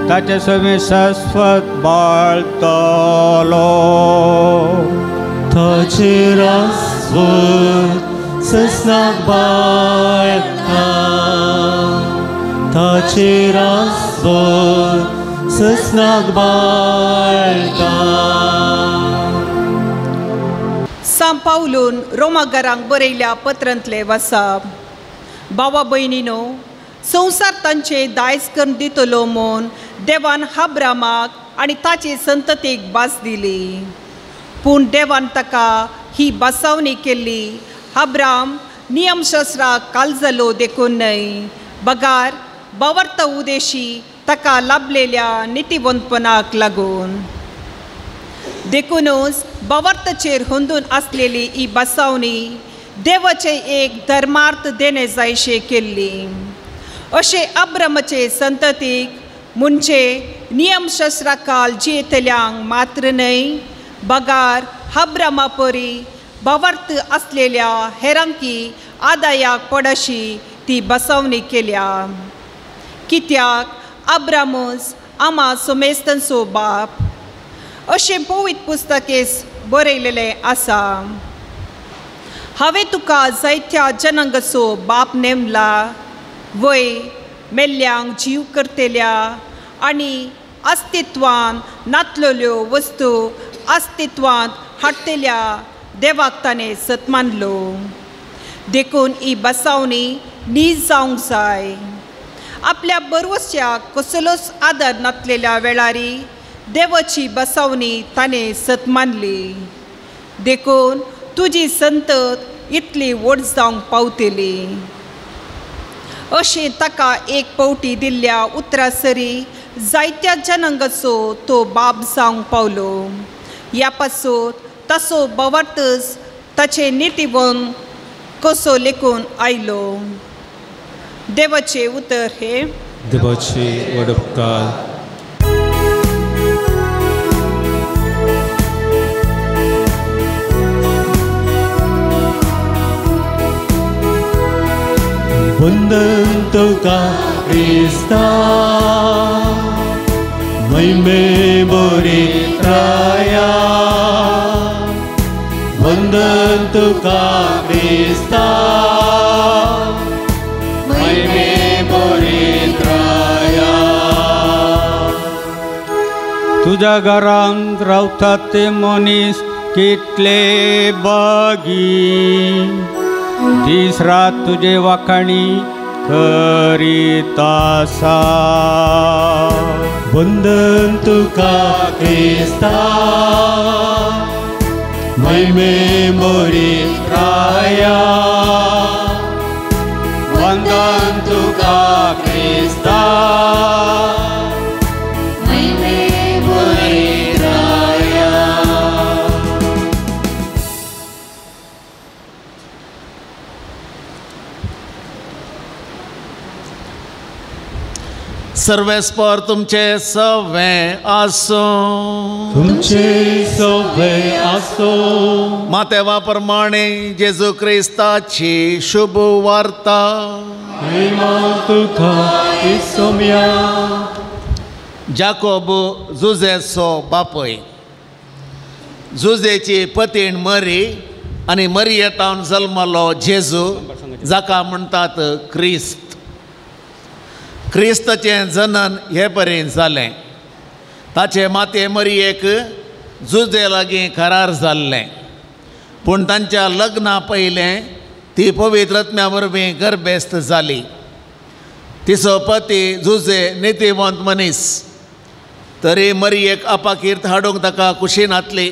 ताचे सवें शाश्वत बाळतलो. ताचे राजवट ससनाक बाळता, ताचे राजवट ससनाक बाळता. सांत पावलून रोमागारांक बरयल्या पत्रांतले वसाप. भावा भयणीनो, संवसार तांचे दायज करून दितलो म्हूण देवान अब्रामाक आनी ताचे संततीक भास दिली, पूण देवान ताका ही बसावणी केल्ली अब्राम नियमशास्त्राक काल जालो देखून न्हय, बगार बावर्त उदेशी ताका लाभलेल्या नितीवंतपणाक लागून. देखूनच बावर्तचेर हुंदून आसलेली ही बसावणी देवाचे एक धर्मार्थ देणे जायशे केल्ली. अशें अब्रामाचे संततीक म्हणजे नियमशास्त्राकाल जियेतल्यांक मात्र न्हय, बगार अब्रामा परी बावर्त आसलेल्या हेरांकी आदायाक पडशी ती बसावणी केल्या. कित्याक अब्रामूच आमा सोमेस्तांचो बाप अशें पवित्र पुस्तकेस बरयलेलें आसा. हांवें तुका जायत्या जनांगाचो बाप नेमला, वय मेल्ल्यांक जीव करतल्या आनी अस्तित्वान नातलेल्यो वस्तू अस्तित्वांत हाडटल्या देवाक ताणें सत मानलो. देखून ही बसावणी नीज जावंक जाय. आपल्या बरवस्याक कसलोच आदार नातलेल्या वेळारी देवाची बसावणी ताणें सत मानली, देखून तुजी संतत इतली व्हड जावंक पावतली. अशें ताका एक पावटी दिल्ल्या उतरा सरी जायत्या जनांगाचो तो बाप जावंक पावलो. ह्या पासून तसो बवार्तच ताचे नितीवंत कसो लेखून आयलो. देवाचें उतर हे देवाचे व्हड उपकार. वंदन तुका क्रिस्ता, महिमे बोरित्राया, वंदन तुका क्रिस्ता, महिमे बोरित्राया. तुज्या घरांत रावतात ते मनीस कितले बागी दीस रात तुजे वाखाणी करीत आसा. वंदन तुका क्रिस्ता महिमे मोरी राया. वंदन तुका क्रिस्ता महिमे मोरी राया. सर्वेस्पर तुमचे सवे आसूं. तुमचे सवे आसूं. मातेवा प्रमाणे जेजू क्रिस्ताची शुभ वार्ता. महिमा तुका इसोम्या. जाकोब जुजेचो बापूय. जुजेची पतीण मरी आनी मरियेतावन जल्मलो जेजू जाका म्हणटात क्रिस्त. क्रिस्ताचें जनन हे परेन जालें. ताचे माते मरियेक जुजे लागीं करार जाल्लें पूण तांच्या लग्ना पयलें ती पवित्र आत्म्या वरवीं गर्भेस्त जाली. तिचो पती जुजे नितीवंत मनीस तरी मरियेक आपाकीर्त हाडूंक ताका खुशी नातली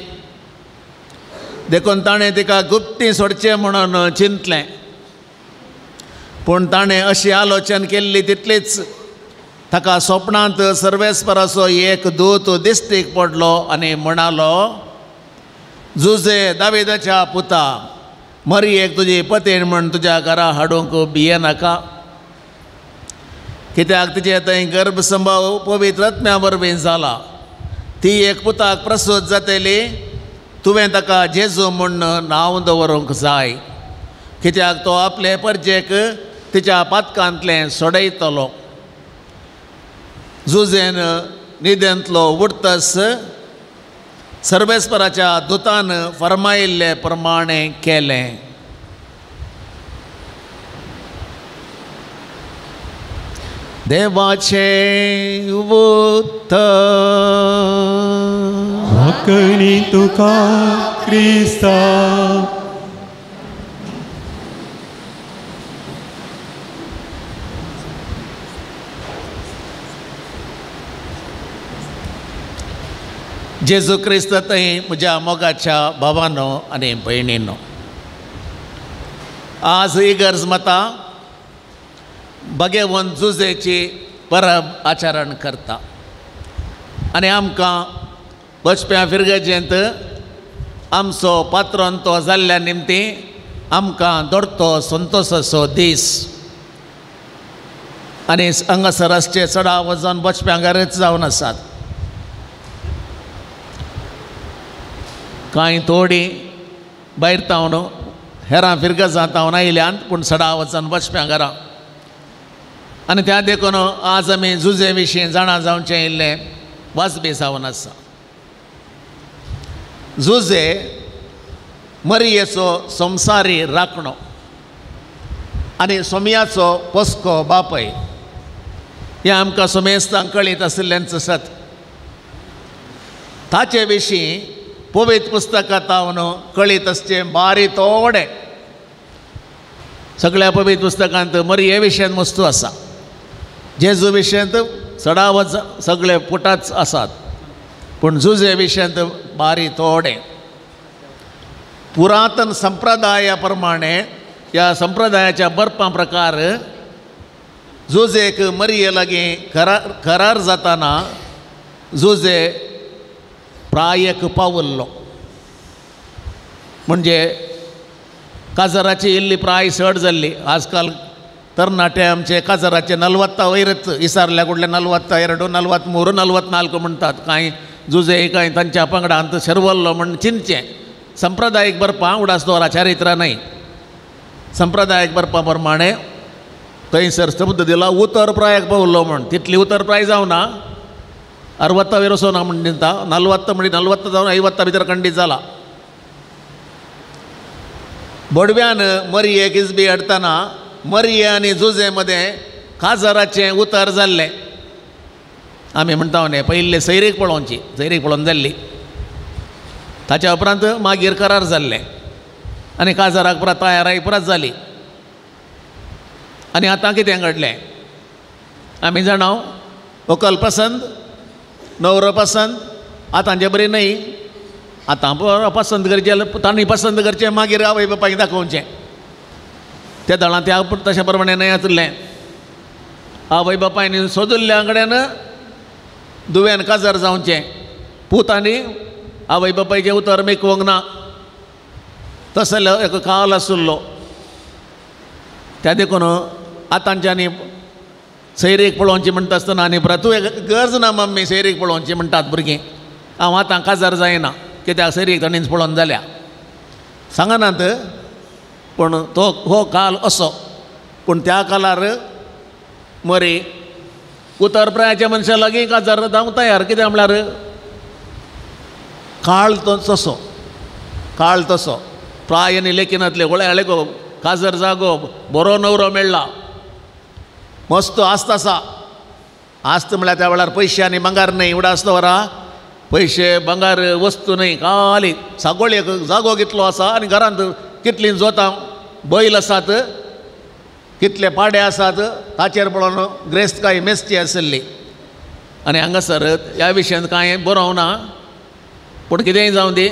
देखून ताणें तिका गुप्ती सोडचें म्हणून चिंतलें. पूण ताणें अशी आलोचन केल्ली तितलीच ताका स्वप्नांत सर्वेस्पराचो एक दूत दिश्टीक पडलो आनी म्हणालो, जुजे दाविदाच्या पुता, मरियेक तुजी पतीण म्हण तुज्या घरा हाडूंक भियेनाका, कित्याक तिचे थंय गर्भसंभव पवित्र आत्म्या वरवीं जाला. ती एक पुताक प्रसूत जातली, तुवें ताका जेजू म्हूण नांव दवरूंक जाय, कित्याक तो आपले परजेक तिच्या पातकांतलें सोडयतलो. जुजेन न्हिदेंतलो उठतस सर्वेस्पराच्या दुतान फर्मायिल्ले प्रमाणे केलें. देवाचें उतर. वाकणी तुका क्रिस्ता. जेजू क्रिस्त थंय म्हज्या मोगाच्या भावानो आनी भयणीनो, आज इगर्ज माता भगेवन जुजेची परब आचरण करता आनी आमकां बचप्या फिरगजेंत आमचो पात्रोन तो जाल्ल्या निमती आमकां दोडतो संतोसाचो दीस आनी हांगासर आसचे चडा वजन बचप्यांगारच जावन आसात. कांय थोडी भायर तावन हेरां फिरगजां तावन आयल्यान पूण सडा वचन बचप्यां घरा आनी त्या देखून आज आमी जुजे विशीं जाणा जावचें इल्लें वाजबी जावन आसा. जुजे मरियेचो संवसारी राखणो आनी सोमयाचो पोसको बापय हें आमकां सोमेस्तांक कळीत आशिल्ल्यांच सत. ताचे विशीं पवित्र पुस्तकां तावन कळीत आसचें बारी थोडें. सगळ्या पवित्र पुस्तकांत मरिये विशयांत वस्तू आसा, जेजू विशयांत चडावत सगळे पुटाच आसात, पूण जुजे विशयांत बारी थोडें. पुरातन संप्रदाया प्रमाणे ह्या संप्रदायाच्या बरपा प्रकार जुजेक मरिये लागीं करार जाताना जुजे प्रायक पावल्लो, म्हणजे काजराची इल्ली प्राय चड जाल्ली. आजकाल तरणाटे आमचे काजराचे 40 वयरच इसारल्या कुडले 42, 43, 44 म्हणटात. कांय जुजे कांय तांच्या पंगडांत शेरवल्लो म्हण चिंतचें. संप्रदायीक बरपां उडास दवरा, चारित्रां न्हय. संप्रदायीक बरपा प्रमाणे थंयसर शब्द दिला उतर प्रायक पावल्लो म्हण, तितली उतर प्राय जावना. 60 वयर वचोना म्हण दिता, 40 म्हणजे 40 जावन 50 भितर खंडीत जाला. बडव्यान मरियेक इजबी हाडटना मरिये आनी जुजे मदें काजराचें उतर जाल्लें आमी म्हणटा न्ही पयले सैरीक पळोवची, सैरीक पळोवन जाल्ली, ताच्या उपरांत मागीर करार जाल्लें आनी काजाराक पुरा तयाराय पुरात जाली. आनी आतां कितें घडलें आमी जाणा, व्हंकल पसंद न्हवरो पसंद, आतांचे बरी न्हय, आतां बरो पसंद करचें, तांणी पसंद करचें, मागीर आवय बापायक दाखोवचें. त्या दळां त्या तशें प्रमाणें न्हय आसलें. आवय बापायन सोदिल्ल्या कडेन दुव्यान काजार जावचें, पूत आनी आवय बापायचें उतर मेकोवंक ना, तसलो एक काल आशिल्लो. त्या देखून आतांच्यांनी सैरीक पळोवची म्हणटा आसतना आनी परत तूं गरज ना मम्मी सैरीक पळोवची म्हणटात भुरगीं, हांव आतां काजार जायना कित्याक सैरीक ताणीच पळोवन जाल्या, सांगनात. पूण तो हो काल असो. पूण त्या कालार मरे उतर प्रायाच्या मनशा लागीं काजार जावंक तयार, कित्याक म्हळ्यार काळ तो तसो, काळ तसो. प्राय आनी लेखिनातले गोळे गो काजर जागो बरो न्हवरो मेळ्ळा, मस्त आस्त आसा. आस्त म्हळ्यार त्या वेळार पयशे आनी भांगार न्हय, उडास दवरा पयशे भांगार वस्तू न्हय, खाली सागोळी एक जागो कितलो आसा आनी घरांत कितलीं जोतां बैल आसात, कितले पाडे आसात, ताचेर पळोवन ग्रेस्तकाय मेजची आशिल्ली. आनी हांगासर ह्या विशयांत कांय बरोवंक ना, पूण कितेंय जावं दी,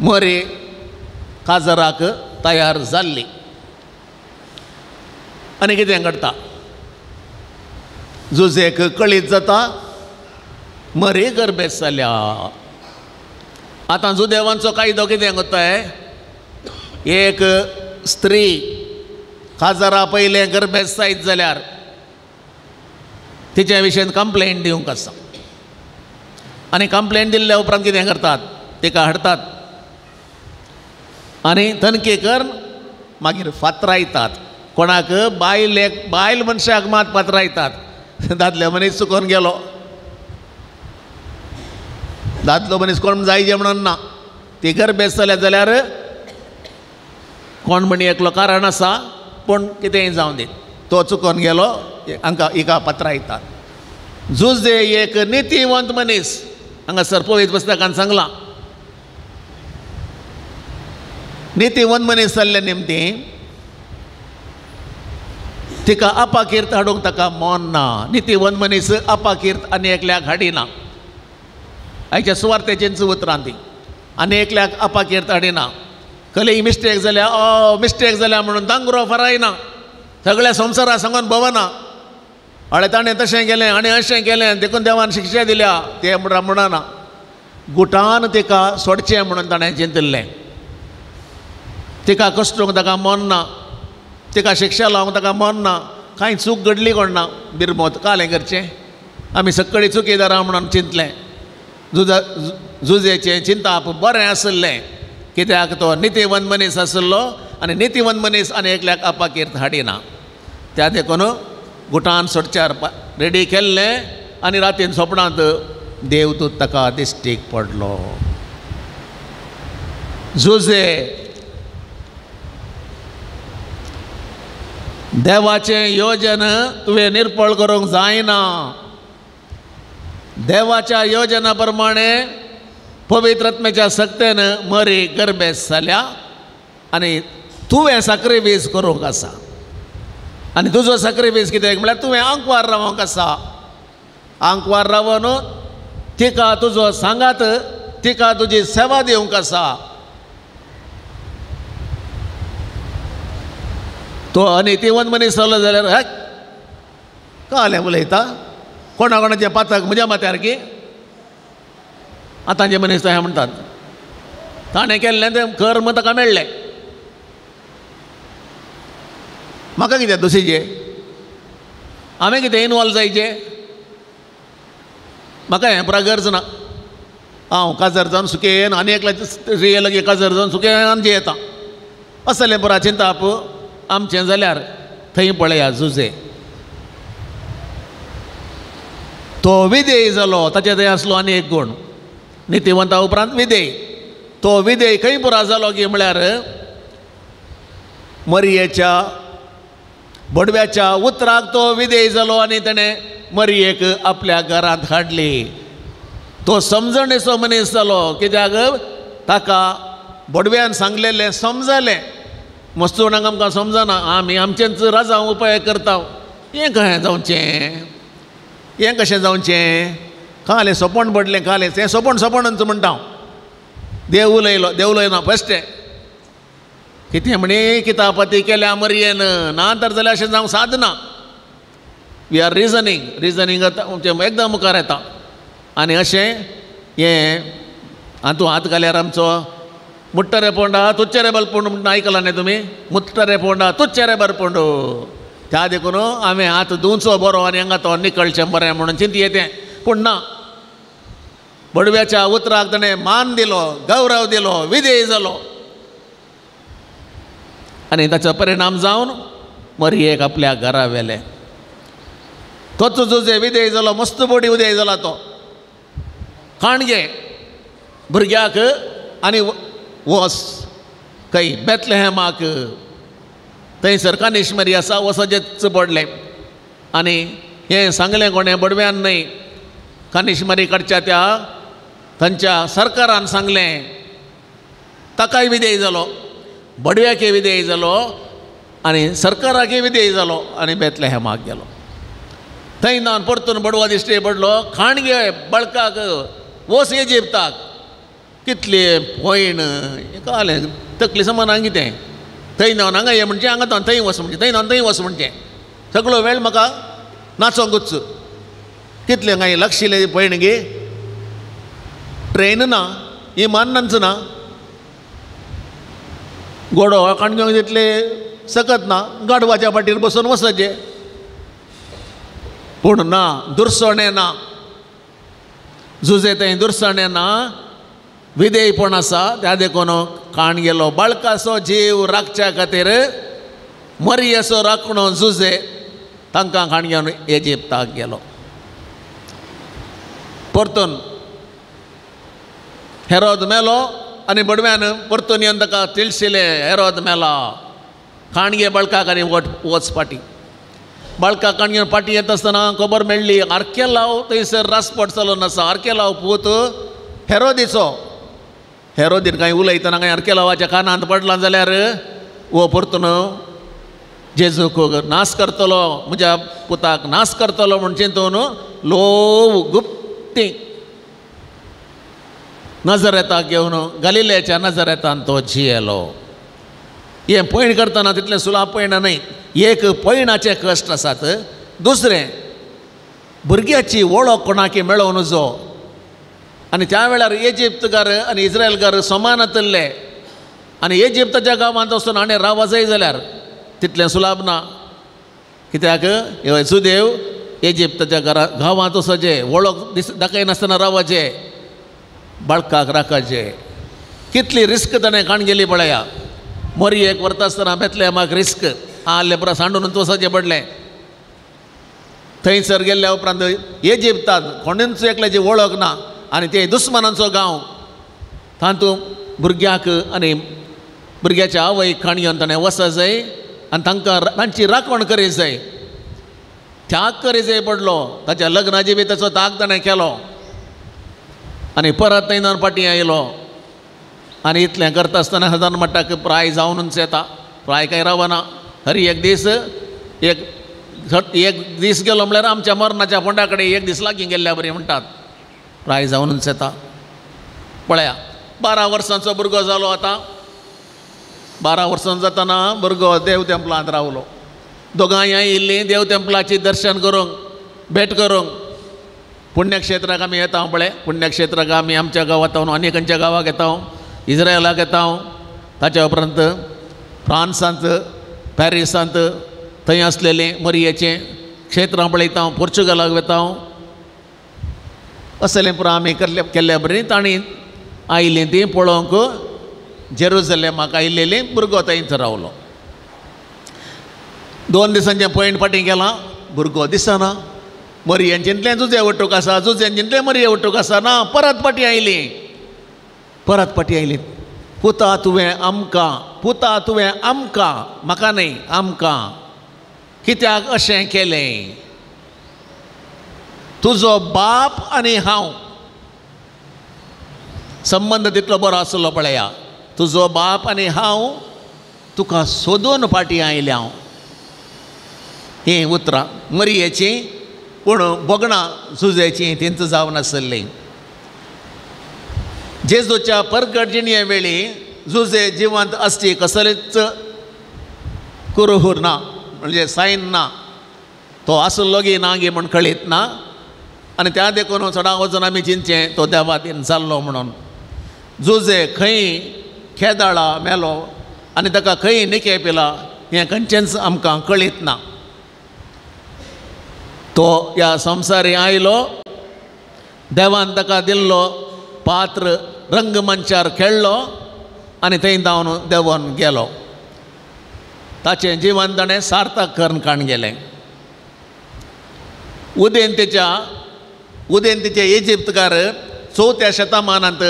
मरे काजराक तयार जाल्ली. आनी कितें घडटा, जुजेक कळीत जाता मरे गर्भेस्त जाल्या. आतां जुदेवांचो कायदो कितें करताय, एक स्त्री काजरा पयलें गर्भेस्त जायत जाल्यार तिच्या विशयन कंप्लेन दिवंक आसा. आनी कंप्लेन दिल्ल्या उपरांत कितें करतात, तिका हाडटात आनी तनकी करून मागीर फातरायतात. कोणाक, बायलेक, बायल मनशाक मात फातरायतात. दादले मनीस चुकोन गेलो, दादलो मनीस कोण जायचे म्हणून ना, ती गर्भेस्त जाल्या जाल्यार कोण म्हणी एकलो कारण आसा, पूण कितेंय जावं दी, तो चुकोन गेलो, हांकां हिका पत्रायतात. जुजे एक नितीवंत मनीस, हांगासर पवित्र पुस्तकान सांगलां, नितीवंत मनीस जाल्ले निमती तिका अपाकीर्त हाडूंक ताका मन ना. नितीवंत मनीस अपाकीर्त आनी एकल्याक हाडिना, आयच्या सुवार्थेचेंच उतरां ती, आनी एकल्याक अपाकीर्त हाडिना. कलेय मिस्टेक जाल्या, ओ मिस्टेक जाल्या म्हणून दांगरो फरायना, सगळ्या संवसारा सांगून भोवना, हळे ताणें तशें केलें आनी अशें केलें देखून देवान शिक्षा दिल्या ते म्हणना. गुटान तिका सोडचें म्हणून ताणें चिंतिल्लें, तिका कश्टूंक ताका मन ना, तिका शिक्षा लावंक ताका मन ना, कांय चूक घडली कोण ना, बिरमोत कालें करचें, आमी सगळीं चुकीदारां म्हणून चिंतलें. जुजेचें चिंताप बरें आशिल्लें, कित्याक तो नितीवंत मनीस आशिल्लो आनी नितीवंत मनीस आनी एकल्याक अपाकीर्त हाडिना. त्या देखून गुटान सोडच्यार रेडी केल्लें आनी रातीन सोपणांत देवदूत ताका दिश्टीक पडलो. जुजे देवाचें योजन तुवें निर्पळ करूंक जायना. देवाच्या योजना प्रमाणे पवित्र आत्म्याच्या सक्तेन मरी गर्भेस्त जाल्या आनी तुवें साक्रिफीस करूंक आसा. आनी तुजो साक्रिफीस कितें म्हळ्यार तुवें आंकवार रावंक आसा. आंकवार रावन तिका तुजो सांगात, तिका तुजी सेवा दिवंक आसा. तो अनितीवंत मनीस जालो जाल्यार हे कालें उलयता, कोणा कोणाचें पातक म्हज्या माथ्यार की आतांचे मनीस तशें म्हणटात, ताणें केल्लें तें कर्म ताका मेळ्ळें, म्हाका कितें दुसरीचें, हांवें कितें इनवॉल्व जायचें, म्हाका हें पुरा गरज ना, हांव काजार जावन सुकेन आनी एकल्या स्त्रिये लागीं काजार जावन सुकेन जियेता, असलें पुरा चिंताप आमचें जाल्यार थंय पळया जुजे तो विधेय जालो. ताचे थंय आसलो आनी एक गूण, नितीवंता उपरांत विधेय. तो विधेय खंय पुरा जालो की म्हळ्यार मरयेच्या बडव्याच्या उतराक तो विधेय जालो आनी ताणें मरयेक आपल्या घरांत हाडली. तो समजणेचो मनीस जालो, कित्याक ताका बोडव्यान सांगलेलें समजलें. मस्त जाणांक आमकां समजना, आमी आमचेंच राजा उपाय करता. हें कशें जावचें, हें कशें जावचें, कालें सोपण पडलें, कालें तें सोपण सोपणच म्हणटा हांव. देव उलयलो, देव उलयना फस्टें कितें म्हणी कितापाती केल्या मरयेन, ना तर जाल्यार अशें जावंक सादना. We are reasoning, reasoning एकदम मुखार येता. आनी अशें हें हातूं हात घाल्यार आमचो मुट्टरे पोंडा तुच्चेरे बरपोंड म्हणून आयकलां न्ही तुमी, मुट्टरे पोंडा तुच्चेरे बरपोंड. त्या देखून हांवें हात धुवचो बरो आनी हांगा तो निकळचें बरें म्हणून चिंतये तें. पूण ना, बडव्याच्या उतराक ताणें मान दिलो, गौरव दिलो, विधेय जालो आनी ताचो परिणाम जावन मरयेक आपल्या घरा व्हेलें. तोच जुजे विधेय जालो, मस्त बोडी उदय जाला तो. काणगे भुरग्याक आनी वस खंय बेतलेहमाक, थंयसर कानिशमरी आसा, वसजेच पडलें. आनी हें सांगलें कोणें, बडव्यान न्हय, कानिशमरी कडच्या त्या तांच्या सरकारान सांगलें. ताकाय विधेय जालो, बडव्याकय विधेय जालो आनी सरकाराकय विधेय जालो आनी बेतलेहमाक गेलो. थंय नान परतून बडवा दिश्टी पडलो, खाणगे बळकाक वस इजिप्ताक. कितले पॉयण कळ्ळें तकली समान कितें, थंय न्हावन हांगा ये म्हणचें, हांगा न्हावन थंय वच म्हणचें, थंय न्हावन थंय वच म्हणचें, सगळो वेळ म्हाका नाचोंकूच. कितलें कांय लागशिल्लें पॉयण गे, ट्रेन ना, इमानांच ना, घोडो काणग्यांक तितले सकत ना, गाडवाच्या फाटीर बसून वचचें. पूण ना, दुरसणें ना, जुजे थंय दुरसणें ना, विधेयपण आसा. त्या देखून काण गेलो बाळकाचो जीव राखच्या खातीर मरयेचो राखणो जुजे तांकां खाण घेवन इजिप्ताक गेलो. परतून हेरोद मेलो आनी बडव्यान परतून येवन ताका तिळशिलें, हेरोद मेला, खाण घे बाळकाक आनी वच फाटीं. बाळकाक खाण घेवन फाटीं येता आसतना खबर मेळ्ळी आर्केलाव थंयसर रासपट चलोन आसा. आर्केलाव पूत हेरोदीचो. हेरोदीन कांय उलयतना कांय आर्केलावाच्या कानांत पडलां जाल्यार वो परतून जेजूक नाश करतलो, म्हज्या पुताक नाश करतलो म्हूण चिंतून लोव गुप्ती नजरेताक घेवन गलिलेच्या नजरेतान तो जियेलो. हें पयण करतना तितलें सुलाभ पयण न्हय. एक पयणाचे कश्ट आसात, दुसरें भुरग्याची वळख कोणाकी मेळोवन जो. आनी त्या वेळार इजिप्तकार आनी इस्रायलकार समान आशिल्ले आनी इजिप्ताच्या गांवांत वचून हाणें रावजय जाल्यार तितलें सुलाभ ना. कित्याक सुदेव इजिप्ताच्या घरा गांवांत वचचें, वळख दीस दाखयनासतना रावचें, बाळकाक राखाचें. कितली रिस्क ताणें काण गेली पळया. मोरयेक व्हरता आसतना बेतलेहमाक रिस्क आहले पुरा सांडून वचचें पडलें. थंयसर गेल्ल्या उपरांत इजिप्तांत कोणूच एकल्याची वळख ना आनी ते दुस्मानांचो गांव, तातूंत भुरग्याक आनी भुरग्याच्या आवयक खाण घेवन ताणें वचत जाय आनी तांकां तांची राखण करीत जाय, त्याग करीत जाय पडलो. ताच्या लग्नाची बी ताचो त्याग ताणें केलो आनी परत थंय फाटीं आयलो. आनी इतलें करता आसतना सदां म्हणटा की प्राय जावनूच येता, प्राय कांय रावना. हरी एक दीस एक दीस गेलो म्हणल्यार आमच्या मरणाच्या फोंडा कडेन एक दीस लागीं गेल्ल्या बरी म्हणटात, प्राय जावनूच येता. पळया 12 वर्सांचो भुरगो जालो. आतां 12 वर्सां जातना भुरगो देव तेंपलांत रावलो. दोगांय आयिल्लीं देव तेंपलाची दर्शन करूंक, भेट करूंक. पुण्यक्षेत्राक आमी येता पळय, पुण्यक्षेत्राक आमी आमच्या गांवांत आनी खंयच्या गांवाक येता, इस्रायलाक येता, ताच्या उपरांत फ्रांसांत, पॅरिसांत थंय आसलेलें मरयेचें क्षेत्रां पळयता, पोर्चुगलाक वता. असलें पुरा आमी केल्ल्या बरी तांणी आयिल्लीं तीं पळोवंक जेरुजलेमाक आयिल्लेलीं. भुरगो थंयच रावलो. 2 दिसांचें पॉयंट फाटीं गेलां, भुरगो दिसना. मरयेन चिंतलें जुजे वटूक आसा, जुजेन चिंतलें मरये वटूक आसा. ना, परत फाटीं आयलीं, परत फाटीं आयलीं. पुता तुवें आमकां, पुता तुवें आमकां, म्हाका न्हय आमकां, कित्याक अशें केलें? तुजो बाप आनी हांव संबंद तितलो बरो आसलो पळया. तुजो बाप आनी हांव तुका सोदून फाटीं आयल्या हांव. हीं उतरां मरियेचीं पूण भोगणां जुजेचीं तींच जावन आसलीं. जेजूच्या परगट जिणये वेळी जुजे जिवंत आसची कसलेच कुरूहूर ना, म्हणजे सायन ना, तो आसलो गी ना गी म्हूण कळीत ना. आनी त्या देखून चडा वचून आमी चिंतचें तो देवादीन जाल्लो म्हणून. जुजे खंय खेदाळा मेलो आनी ताका खंय निके पिला हें खंयचेंच आमकां कळीत ना. तो ह्या संवसारी आयलो, देवान ताका दिल्लो पात्र रंगमंचार खेळ्ळो आनी थंय धांवन देंवन गेलो. ताचें जिवन ताणें सार्थक करून काण गेलें. उदेंतेचे इजिप्तकार 4थ्या शतमानांत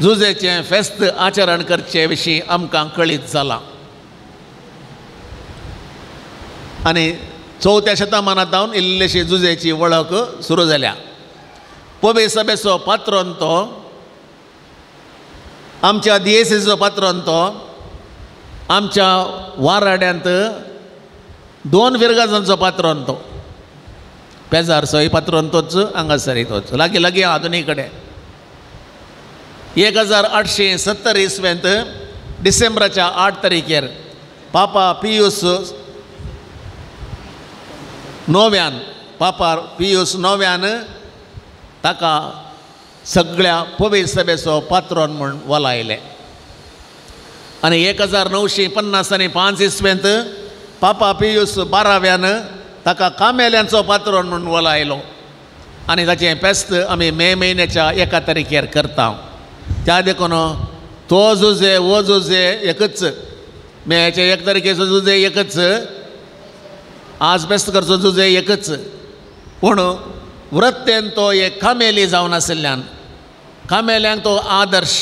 जुजेचें फेस्त आचरण करचे विशीं आमकां कळीत जालां. आनी 4थ्या शतमानांत जावन इल्लीशी जुजेची वळख सुरू जाल्या. पोबे सभेचो पात्रोन तो, आमच्या दियेसीचो पात्रोन तो, आमच्या वाराड्यांत 2 फिरगाजांचो पात्रोन तो, पेजारचोय पात्रोन तोच, हांगासरय तोच, लागीं लागीं आहा दोनूय कडेन. 1870 इसवेंत डिसेंबराच्या 8 तारखेर पापा पियूस नोव्यान, पापा पियूस नोव्यान ताका सगळ्या पवित्र सभेचो पात्रोन म्हूण वलायलें. आनी 1950 आनी 5 इसवेंत पापा पियूस 12व्यान ताका कामेल्यांचो पात्रोन म्हूण वलायलो. आनी ताचें फेस्त आमी मे म्हयन्याच्या 1 तारखेर करता. त्या देखून तो जुजे वो जुजे एकच, मेच्या 1 तारखेचो जुजे एकच, आज फेस्त करचो जुजे एकच, पूण वृत्तेन तो एक कामेली जावन आशिल्ल्यान कामेल्यांक तो आदर्श,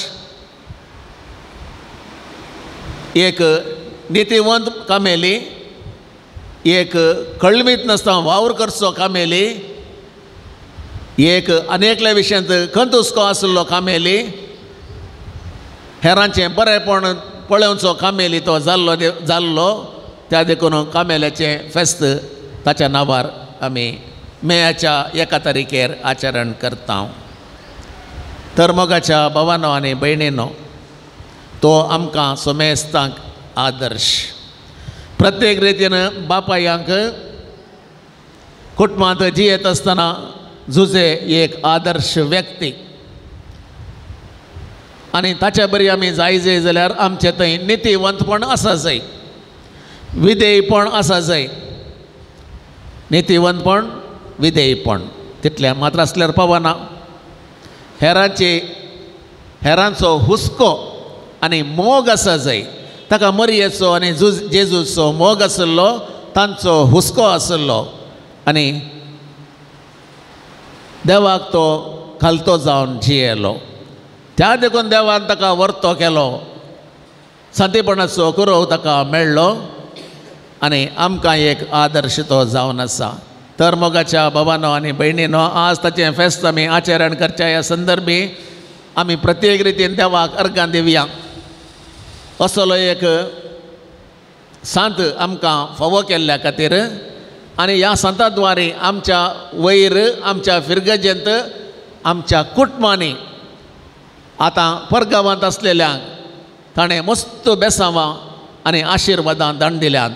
एक नितीवंत कामेली, एक कळमीत नासतना वावर करचो कामेली, एक अनेकल्या विशयांत खंत हुस्को आशिल्लो कामेली, हेरांचें बरेंपण पळोवचो कामेली तो जाल्लो जाल्लो. त्या देखून कामेल्याचें फेस्त ताच्या नांवार आमी मेयाच्या 1 तारखेर आचरण करता. तर मोगाच्या भावानो आनी भयणीनो, तो आमकां सोमेस्तांक आदर्श. प्रत्येक रितीन बापायांक कुटुंबांत जियेत आसतना जुजे एक आदर्श व्यक्ती आनी ताच्या बरी आमी जाय जाय जाल्यार आमचें थंय नितीवंतपण आसा जाय, विधेयपण आसा जाय. नितीवंतपण, विधेयपण तितलें मात्र आसल्यार पावना. हेरांचो हुस्को आनी मोग आसा जाय. ताका मरियेचो आनी जेजूचो मोग आशिल्लो, तांचो हुस्को आशिल्लो आनी देवाक तो खालतो जावन जियेलो. त्या देखून देवान ताका वर्तो केलो, सांतेपणाचो कुरोव ताका मेळ्ळो आनी आमकां एक आदर्श तो जावन आसा. तर मोगाच्या भावानो आनी भयणीनो, आज ताचें फेस्त आमी आचरण करच्या ह्या संदर्भी आमी प्रत्येक रितीन देवाक अर्गां दिवया. असलो एक सांत आमकां फावो केल्ल्या खातीर आनी ह्या सांता द्वारे आमच्या वयर, आमच्या फिरगजेंत, आमच्या कुटुंबांनी आतां परगांवांत आसलेल्यांक ताणें मस्त बेसांवां आनी आशिर्वादां दान दिल्यात.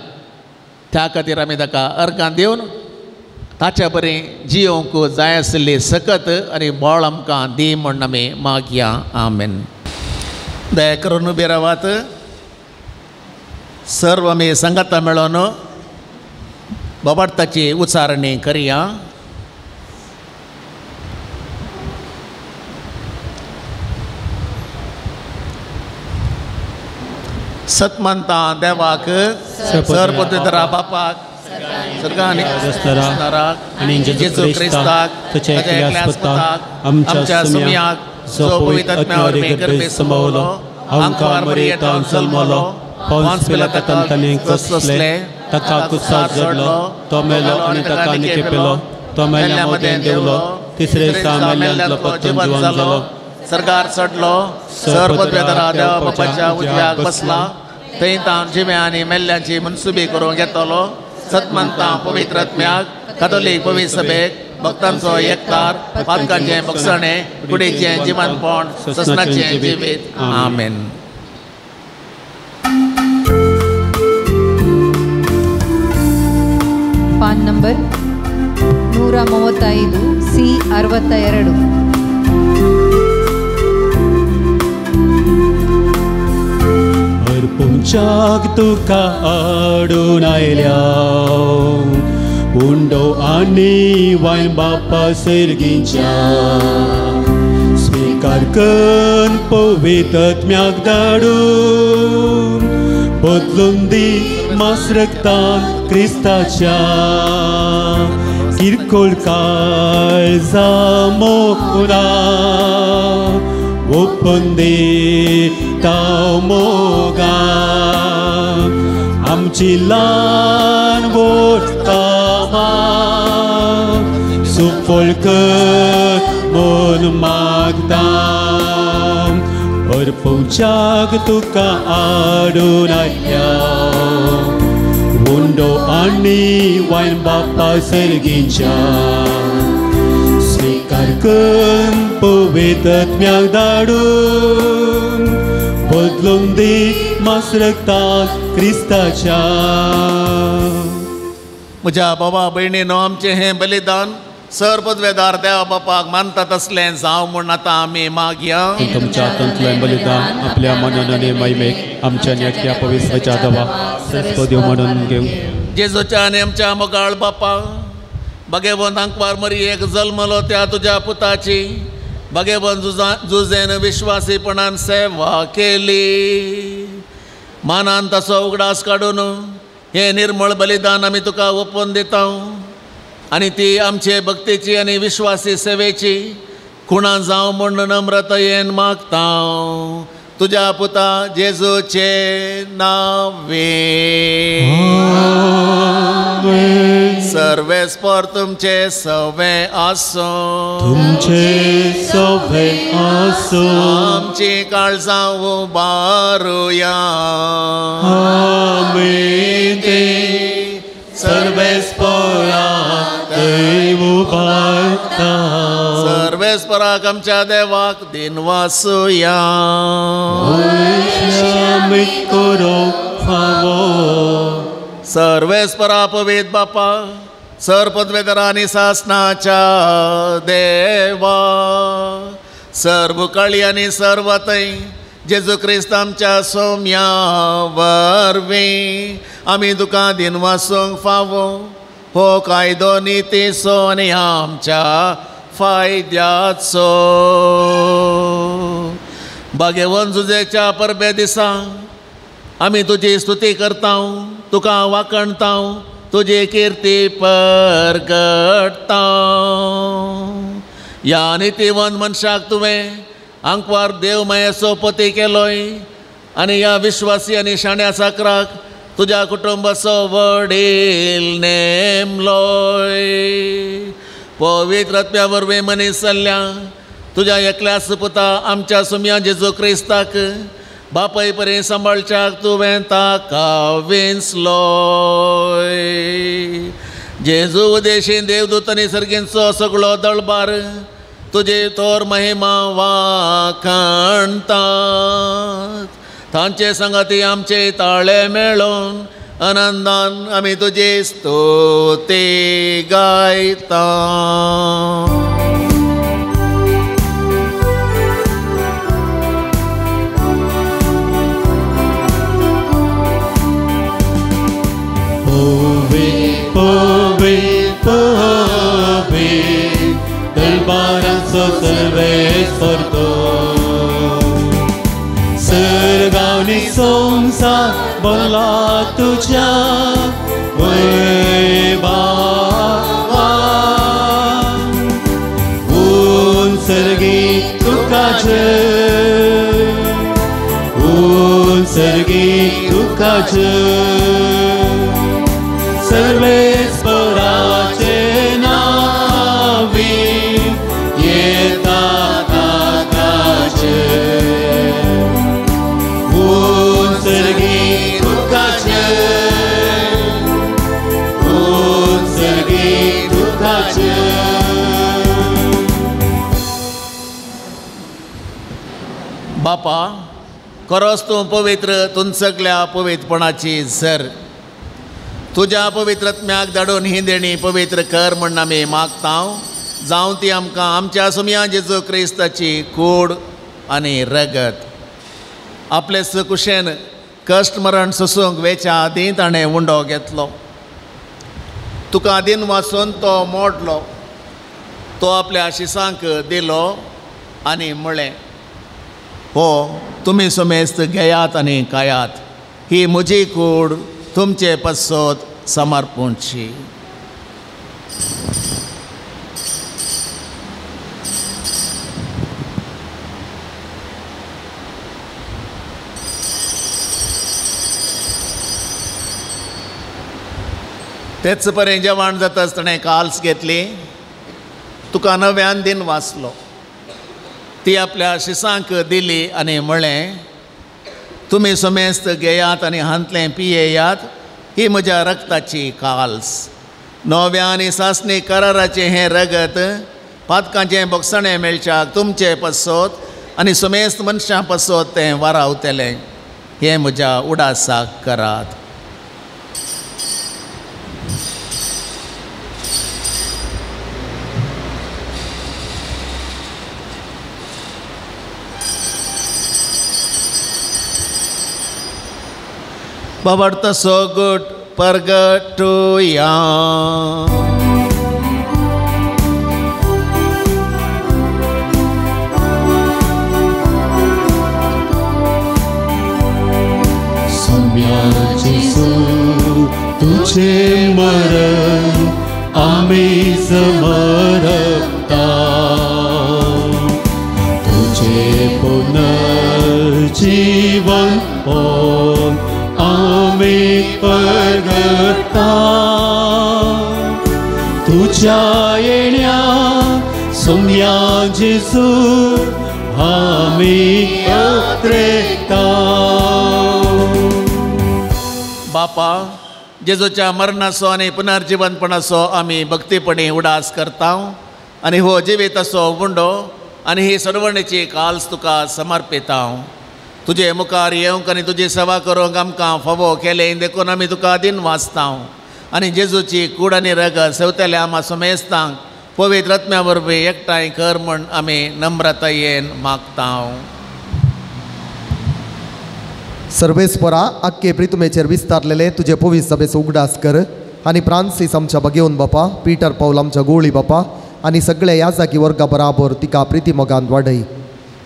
त्या खातीर आमी ताका अर्गां दिवन ताच्या बरी जियोंक जाय आशिल्ली सकत आनी बळ आमकां दी म्हूण आमी मागया. आमेन. दया करून उबी रावात. सर्व आमी सांगाता मेळोन बाबार्थाची उच्चारणी करया. सतमानता देवाक, सरपतरा बापाक, स्वर्गानी आनी जेजू क्रिस्ताक, ताच्या एकल्या पुताक, आमच्या सुम्याक, जो पवित्र आत्म्या वरवीं गर्भे संभवलो, आमकां मरियेंत जल्मलो, पोन्स पिलातान ताणें कसले, ताका कुसार जडलो, तो मेलो आनी ताका निकेपेलो, तो मेल्ल्या मदें देंवलो, तिसरे दिसा मेल्ल्यांतलो परतून जिवन जालो, सरकार चडलो, सर पदवेदारा देवा बापाच्या उजव्याक बसला, थंय तावन जिव्या आनी मेल्ल्यांची मनसुबी करूंक येतलो. सतमंता पवित्र आत्म्याक, कातोलीक पवित्र सभेक, भक्तांचो एकतार, पातकांचें बक्षणें, कुडीचें जिवनपण, ससनाचें जिवीत. आमेन. PAN number 135 C 62. अर्पूंच्याक तुका आडून आयल्या, उंडो आनी वायन बापा सर्गींच्या, स्विकार कर पवित्र आत्म्याक धाडून, बदलून दी मास रक्तान क्रिस्ताच्या, किरकोळ काळजा मोना ओपन दी ताव मोगा, आमची ल्हान व्हड कामां सुफळ कर म्हूण मागता, अर्पूंच्याक तुका आडून आयल्या, उंडो आनी वायन बापा सर्गींच्या, स्विकार कर पवित्र आत्म्याक धाडून, बदलून दी मास रक्तान क्रिस्ताच्या. म्हज्या बाबा भयणीनो, आमचें हें बलिदान सर पदवेदार देवा बापाक मानता तसलें जावं म्हूण आतां आमी मागया. तुमच्या हातांतलें बलिदान आपल्या मनान आनी महिमेक आमच्या न्याक्या पवित्राच्या दवा सरस्वती देव म्हणून घेवं. जेजूच्या आनी आमच्या मोगाळ बापा, भगेवन आंकवार मरियेक जल्मलो त्या तुज्या पुताची भगेवन जुजेन विश्वासीपणान सेवा केली, मानान ताचो उगडास काडून हें निर्मळ बलिदान आमी तुका ओपून दिता आनी ती आमचे भक्तीची आनी विश्वासी सेवेची खुणा जावं म्हूण नम्रतायेन मागता, तुज्या पुता जेजूचे नावे. सर्वेस्पर तुमचे सवे आसूं, तुमचे सवे आसूं, आमची काळजां उबारुया, आमी ते सर्वेस्परा थंय उबारता. सर्वेस्पराक आमच्या देवाक दिनवासुया. आमी करूंक फावो. सर्वेस्परा पवित्र बापा, सर पदवेदारा आनी सासनाच्या देवा, सर्व काळी आनी सर्व थंय जेजू क्रिस्त आमच्या सोम्या वरवीं आमी तुका दिनवासूंक फावो. हो कायदो नितीचो आनी आमच्या फायद्याचो. भाग्यवंत जुजेच्या परबे दिसा आमी तुजी स्तुती करता, तुका वाखणता, तुजी किर्ती परगटता. ह्या नितीवंत मनशाक तुवें आंकवार देव मायेचो पती केलोय आनी ह्या विश्वासी आनी शाण्या साकराक तुज्या कुटुंबाचो वडील नेमलोय. पवित्र आत्म्या वरवीं मनीस जाल्ल्या तुज्या एकल्याच पुता आमच्या सुम्या जेजू क्रिस्ताक बापाय परी सांबाळच्याक तुवें ताका विंचलोय. जेजू उदेशी देवदूत आनी सर्गींचो सगळो दळबार तुजे तोर महिमा वाखणतात. तांचे संगाती आमचे ताळे मेळोवन आनंदान आमी तुजी स्तुती गायता. पोवे पोवे पोवे दरबाराचो सर्वेस्पर तो, सर्गावनी संसार बोला तुझ्या वैभावान, उंचर्गी तुका जय, उंचर्गी तुका जय, सर्वेस्पराचे नांव. येता ताकाचे उत्सर्गी दुःखाचे उत्सर्गी दुःखाचे. बापा खरोच तूं पवित्र तूं सगल्या पवित्रपणाची सर तुज्या पवित्रत्म्याक धाडून ही देणी पवित्र कर म्हण आमी मागता जावं ती आमकां आमच्या सुमया जेजू क्रिस्ताची कूड आनी रगत. आपले सुकुशेन कश्ट मरण सोसूंक वेच्या आदीं ताणें उंडो घेतलो तुका दिन वाचून तो मोडलो तो आपल्या शिसांक दिलो आनी म्हळें हो तुमी सुमेस्त घेयात आनी खायात ही म्हजी कूड तुमचे पसत समर्पणची. तेच परेन जेवण जाता आसतना काल्स घेतली तुका नव्यान दिन वाचलो ती आपल्या शिसांक दिली आनी म्हळें तुमी सुमेस्त घेयात आनी हांतलें पियेयात ही म्हज्या रक्ताची काल्स नव्या आनी सासणी कराराचें हें रगत पातकांचें बोगसणें मेळच्याक तुमचे पसत आनी सुमेस्त मनशां पसत तें वारावतलें हें म्हज्या उडासाक करात. बाबर्त सोगट परगटुया. सोम्या जेजू तुझे मरण आमी समरता तुझे पुनर्जीवन आमी परगटा तुझ्या येण्या सोम्या जेजू आमी अत्रेता. बापा जेजूच्या मरणाचो आनी पुनर्जिवनपणाचो आमी भक्तीपणी उडास करता आनी हो जिवीताचो उंडो आनी ही सरवणेची काल्स तुका समर्पिता. तुजे मुखार येवंक आनी तुजी सेवा करूंक आमकां फावो केलें देखून आमी तुका दिन वाचता आनी जेजूची कूड आनी रगत सेवतल्या आमा सुमेस्तांक पवित्र आत्म्या वरवीं एकठांय कर म्हण आमी नम्रतायेन मागता. सर्वेस्परा आक्के प्रितुमेचेर विस्तारलेले तुजे पवित्र सभेचो उगडास कर आनी फ्रांसीस आमच्या बगेवन बापा पीटर पावल आमच्या गोळी बापा आनी सगळे याजाकी वर्गा बराबर तिका प्रिती मोगान वाडय.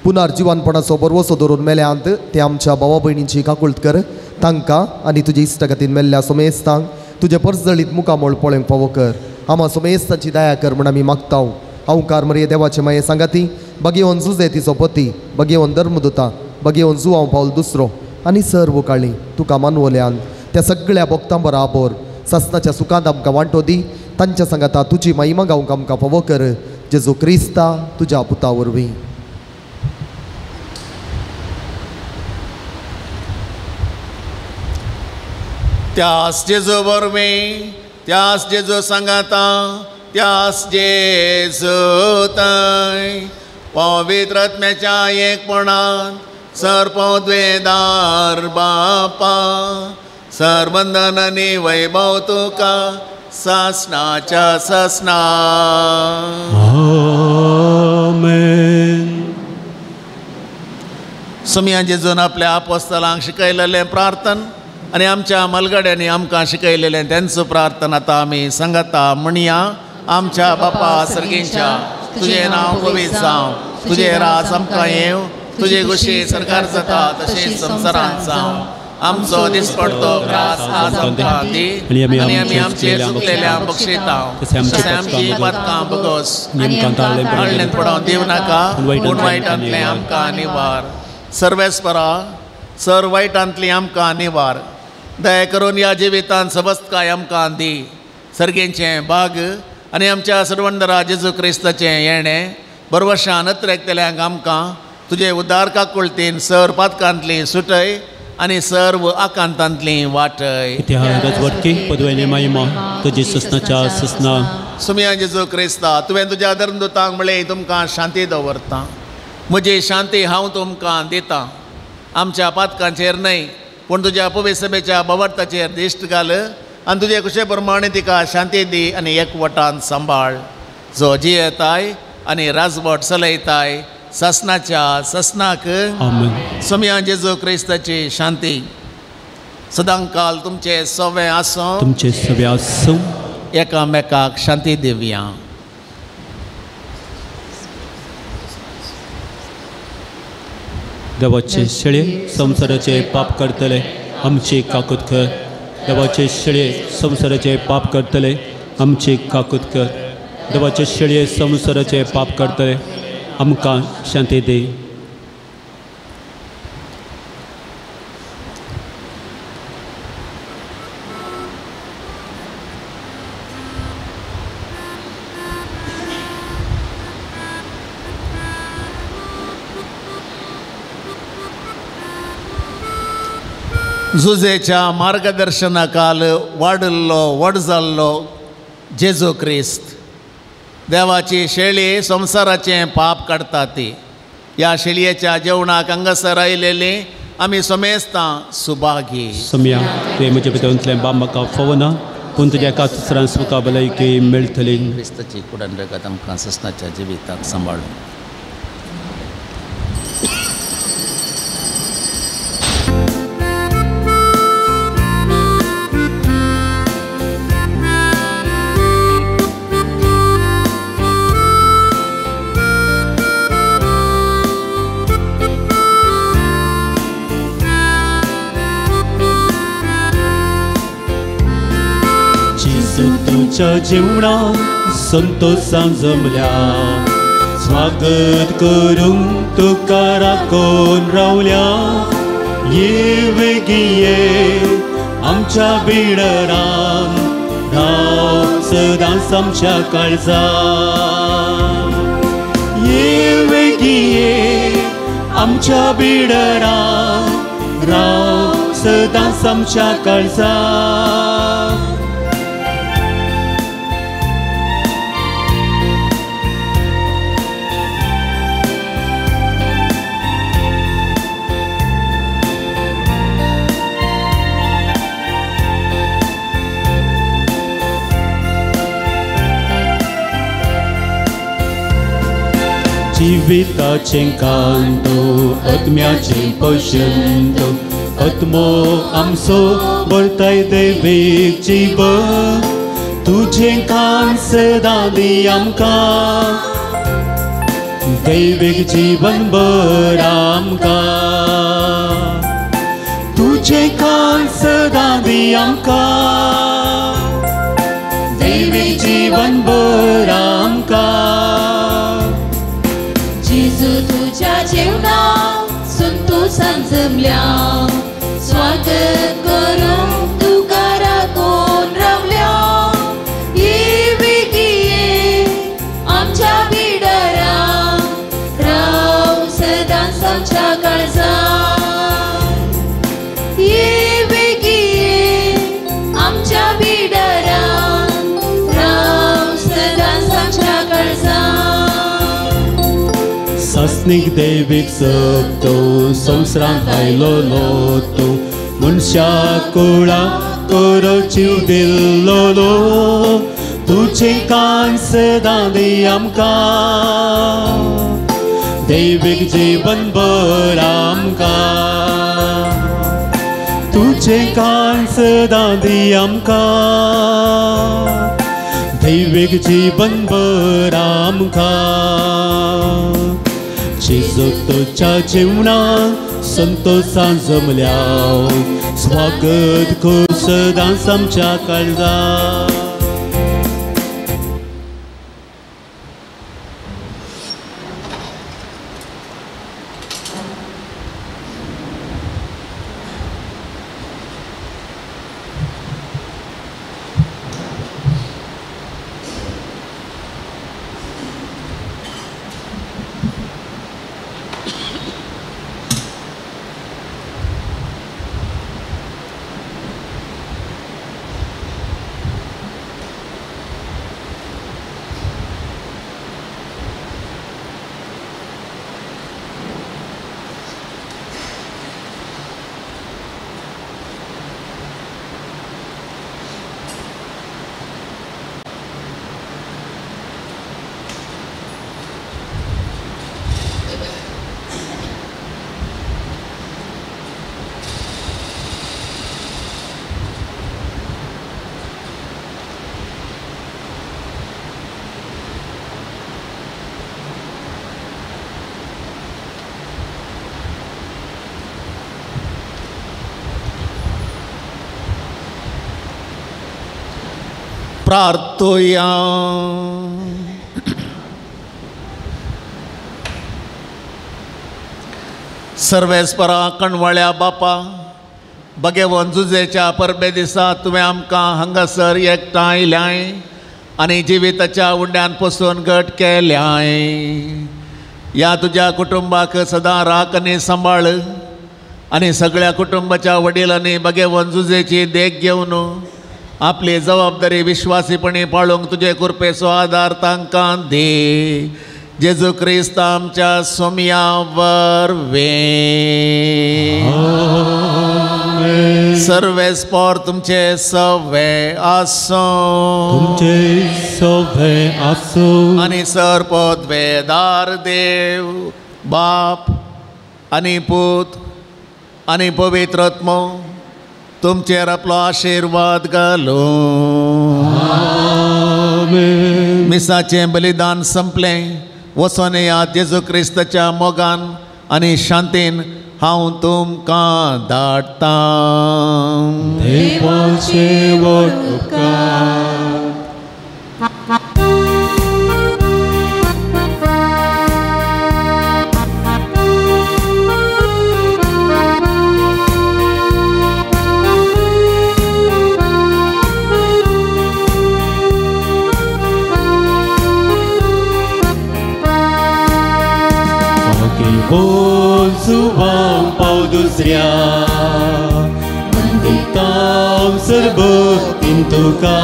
पुनर्जिवनपणाचो बरवसो धरून मेल्यांत ते आमच्या भावा भयणींची काकुळट कर तांकां आनी तुजे इश्टागतीन मेल्ल्या सोमेस्तांक तुजे परजळीत मुखामोळ पळोवंक फावो कर. आमा सोमेस्तांची दया कर म्हण आमी मागता. हांवकार मरये देवाचे माये सांगाती बगेवन जुजे तिचो पती बगेवन धर्मदुता बगेवन जुवांव पावल दुसरो आनी सर्व काळी तुका मानवल्यान त्या सगळ्या भक्तां बराबर ससनाच्या सुखांत आमकां वांटो दी तांच्या सांगाता तुजी महिमा गावंक आमकां फावो कर जेजू क्रिस्ता तुज्या पुता वरवीं. त्यास जेजू वरवीं त्यास जेजू सांगाता त्यास जेजू थंय पवित्र आत्म्याच्या एकपणान सर्पद्वेदार बापा सर्वंदन आनी वैभव तुका सासनाच्या सासना. आमेन. सुमया जेजून आपल्या आपोस्तलांक शिकयलेलें प्रार्थन आनी आमच्या मलगड्यांनी आमकां शिकयलेलें तेंचो प्रार्थना आतां आमी सांगता म्हणया. आमच्या बापा सर्गींच्या तुजें नांव पवित्र जावं तुजें राज आमकां येवं तुजे गोशी सरकार जाता तशेंच संवसारांत जावं. आमचो दिसपडतो ग्रास आज आमकां दी आनी आमी आमचे चुकलेल्या बक्षिता तशें आमची पातकां बगस ताळ्ळेंत पडोवंक दिवं नाका पूण वायटांतलें आमकां निवार. सर्वेस्परा सर वायटांतली आमकां निवार. दया करून ह्या जिवितांत सबस्तकाय आमकां दी सर्गेंचें बाग आनी आमच्या सर्वंदरा जेजू क्रिस्ताचें येणें बरवशान अत्रेकतल्यांक आमकां तुजे उदार काकुळतीन सर पातकांतली सुटय आनी सर्व आकांतांतली वाटय. इतिहास राजवटकी पदवेने महिमा तुजी ससनाच्या ससना. सुमया जेजू क्रिस्ता, तुवें तुज्या धर्मदूतांक म्हळें तुमकां शांती दवरता, म्हजी शांती हांव तुमकां दितां. आमच्या पातकांचेर न्हय पूण तुज्या पवित्र सभेच्या बवर्ताचेर दिश्ट घाल आनी तुजे कुशे प्रमाणे तिका शांती दी आनी एकवटान सांबाळ, जो जियेताय आनी राजवट चलयताय ससनाच्या ससनाक. आमेन. सोम्या जेजू क्रिस्ताची शांती सदांकाल तुमचे सवे आसूं, तुमचे सवे आसूं. एकामेकाक शांती दिवया. देवाचे शेळे संवसाराचे पाप करतले आमची काकूत कर. देवाचे शेळे संवसाराचे पाप करतले आमची काकूत कर. देवाचे शेळे संवसाराचे पाप करतले आमकां शांती दी. जुजेच्या मार्गदर्शनाकाल वाडिल्लो व्हड जाल्लो जेजू क्रिस्त देवाची शेळी संवसाराचें पाप काडटा ती. ह्या शेळयेच्या जेवणाक हांगासर आयलेली आमी समेस्तां सुभागी. सोम्या, तुवें म्हज्या भितरूंतलें बाब म्हाका फोवना, पूण तुज्या एका दुसऱ्यान म्हाका भलायकी मेळटली. क्रिस्ताची कुडान रगत आमकां ससनाच्या जिविताक सांबाळून. तुझ्या जीवनात संतोषान जमल्या, स्वागत करूंक तुका राखून रावल्या. ये वेगीं ये आमच्या बिडरान, राव सदांच आमच्या काळजान. ये वेगीं ये आमच्या बिडरान, राव सदांच आमच्या काळजान. जिविताचें कांतो आत्म्याचें पोशण, आत्मो आमचो बरताय देवीक जीवन, तुजें कान सदां दी आमकां, दैवीक जीवन भर आमकां. तुजें कान सदां दी आमकां, दैवीक जीवन भर आमकां. जेजू तुझ्या जेवणाक संतोषान जमल्या, स्वागत करूंक तुका राखून रावल्या. ये वेगीं ये आमच्या बिडरान, राव सदांच आमच्या काळजान. ये वेगीं ये आमच्या बिडरान, राव सदांच आमच्या काळजान. सासनीक देवीक सकतो संवसारांत आयलोलो तूं, मनशा कुळा करो जीव दिल्लोलो, तुजें कान सदां दी आमकां, दैवीक जीवन भर आमकां. तुजें कान सदां दी आमकां, दैवीक जीवन भर आमकां. जेजू तुझ्या जीवनात संतोषान जमल्या, स्वागत कर सदांच आमच्या काळजान. प्रार्थुया. सर्वेस्परा कणवळ्या बापा, भगेवन जुजेच्या परबे दिसा तुवें आमकां हांगासर एकठांय आयल्याय आनी जिविताच्या उंड्यान पसून घट केल्याय. ह्या तुज्या कुटुंबाक सदां राख आनी सांबाळ आनी सगळ्या कुटुंबाच्या वडिलांनी भगेवन जुजेची देख घेवन आपली जबाबदारी विश्वासीपणी पाळूंक तुजे कृपेचो आदार तांकां दी. जेजू क्रिस्त आमच्या सोमया वरवीं. सर्वेस्पोर तुमचे सवे आसूं, तुमचे सवे आसूं. आनी सर पदवेदार देव बाप आनी पूत आनी पवित्र आत्मो तुमचेर आपलो आशिर्वाद घालूं. मिसाचें बलिदान संपलें. वचोन येयात जेजू क्रिस्ताच्या मोगान आनी शांतीन हांव तुमकां धाडटां. देवाचे व्हड उपकार. पाव दुसऱ्या वंदितां सर्वतीन तुका,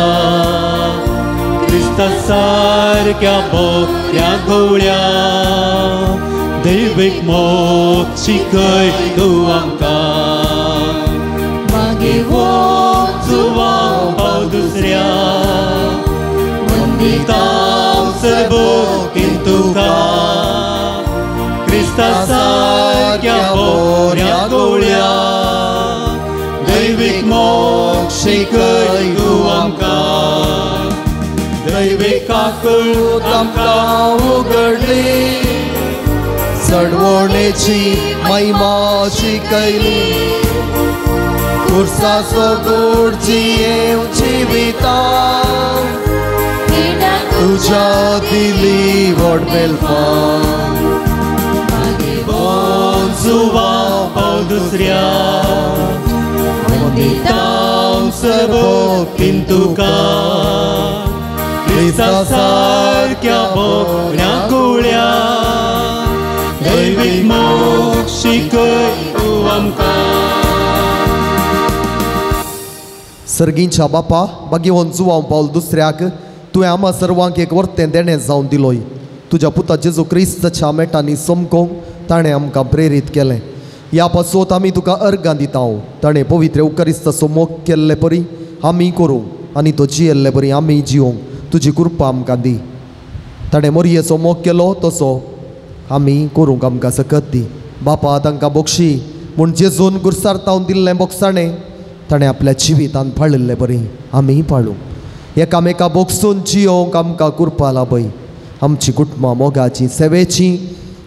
क्रिस्ता सारक्या बोऱ्या घोवळ्या दैवीक मोग शिकय तूं आमकां. मागीर जुवांव पाव दुसऱ्या वंदितां सर्वतीन तुका, क्रिस्ता सारक्या बोऱ्या गोळ्या दैवीक मोग शिकय तूं आमकां. दैवीक काकूळ आमकां उगडली, चडवणेची महिमा शिकयली, खुर्साचो गोड जियेव जिवितां तुज्या दिली व्हड बेलपां. जुवांव पाव दुसऱ्या वंदितां सर्वतीन तुका, क्रिस्ता सारक्या बोऱ्या गोळ्या दैवीक मोग शिकय तूं आमकां. सर्गींच्या बापा, बागेवन जुवांव पावल दुसऱ्याक तुवें आमा सर्वांक एक वर्तें देणें जावन दिलोय. तुज्या पुता जेजू क्रिस्ताच्या मेटांनी समकोंक ताणें आमकां प्रेरीत केलें. ह्या पासत आमी तुका अर्गां दिता. ताणें पवित्र उकरिस्ताचो मोग केल्ले परी आमी करूंक आनी तो जियेल्ले परी आमी जिवंक तुजी कृपा आमकां दी. ताणें मोरयेचो मोग केलो तसो आमी करूंक आमकां सकत दी. बापा तांकां बोक्षी म्हूण जेजून गुरसार तावन दिल्लें बोगसाणें ताणें आपल्या जिवितान पाळिल्ले परी आमी पाळूंक, एकामेका बोगसून जियोवंक आमकां कृपा लाभय. आमची कुटुंबां मोगाची सेवेची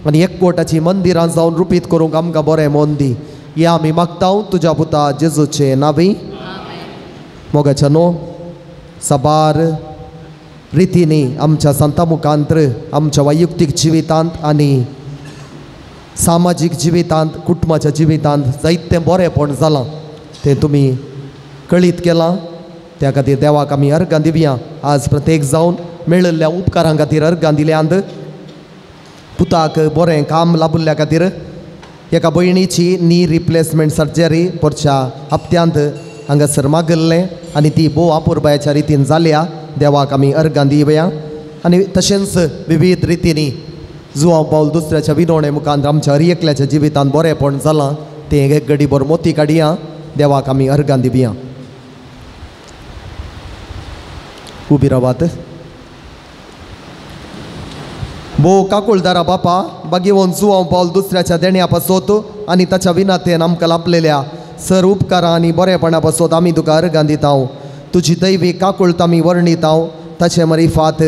आनी एकवटाची मंदिरां जावन रुपीत करूंक आमकां बरें मन दी. ह्या आमी मागता तुज्या पुता जेजूचे नांवी. मोगाच्या न्हू साबार रितींनी आमच्या संता मुखांत्र आमच्या वैयक्तीक जिवितांत आनी सामाजीक जिवितांत कुटुंबाच्या जिवितांत जायतें बरेंपण जालां तें तुमी कळीत केलां. त्या खातीर देवाक आमी अर्गां दिवया. आज प्रत्येक जावन मेळिल्ल्या उपकारां खातीर अर्गां दिल्यांत. पुताक बरें काम लाभिल्ल्या खातीर एका भयणीची नी रिप्लेसमेंट सर्जरी पोरच्या हप्त्यांत हांगासर मागिल्लें आनी ती भोव अपुरबायेच्या रितीन जाल्या. देवाक आमी अर्गां दिवया. आनी तशेंच विविध रितींनी जुवांव पावल दुसऱ्याच्या विनवणे मुखार आमच्या हर एकल्याच्या जिवितांत बरेंपण जालां तें एक गडीभर मोती काडया. देवाक आमी अर्गां दिवया. उबी रावात. भोव काकुळदारा बापा, बागेवन जुवांव पावल दुसऱ्याच्या देण्या पासत आनी ताच्या विनातेन आमकां लाभलेल्या सर उपकारां आनी बरेपणा पासत आमी तुका अर्गां दिता. तुजी दैवी काकुळत आमी वर्णिता. ताचे मरिफात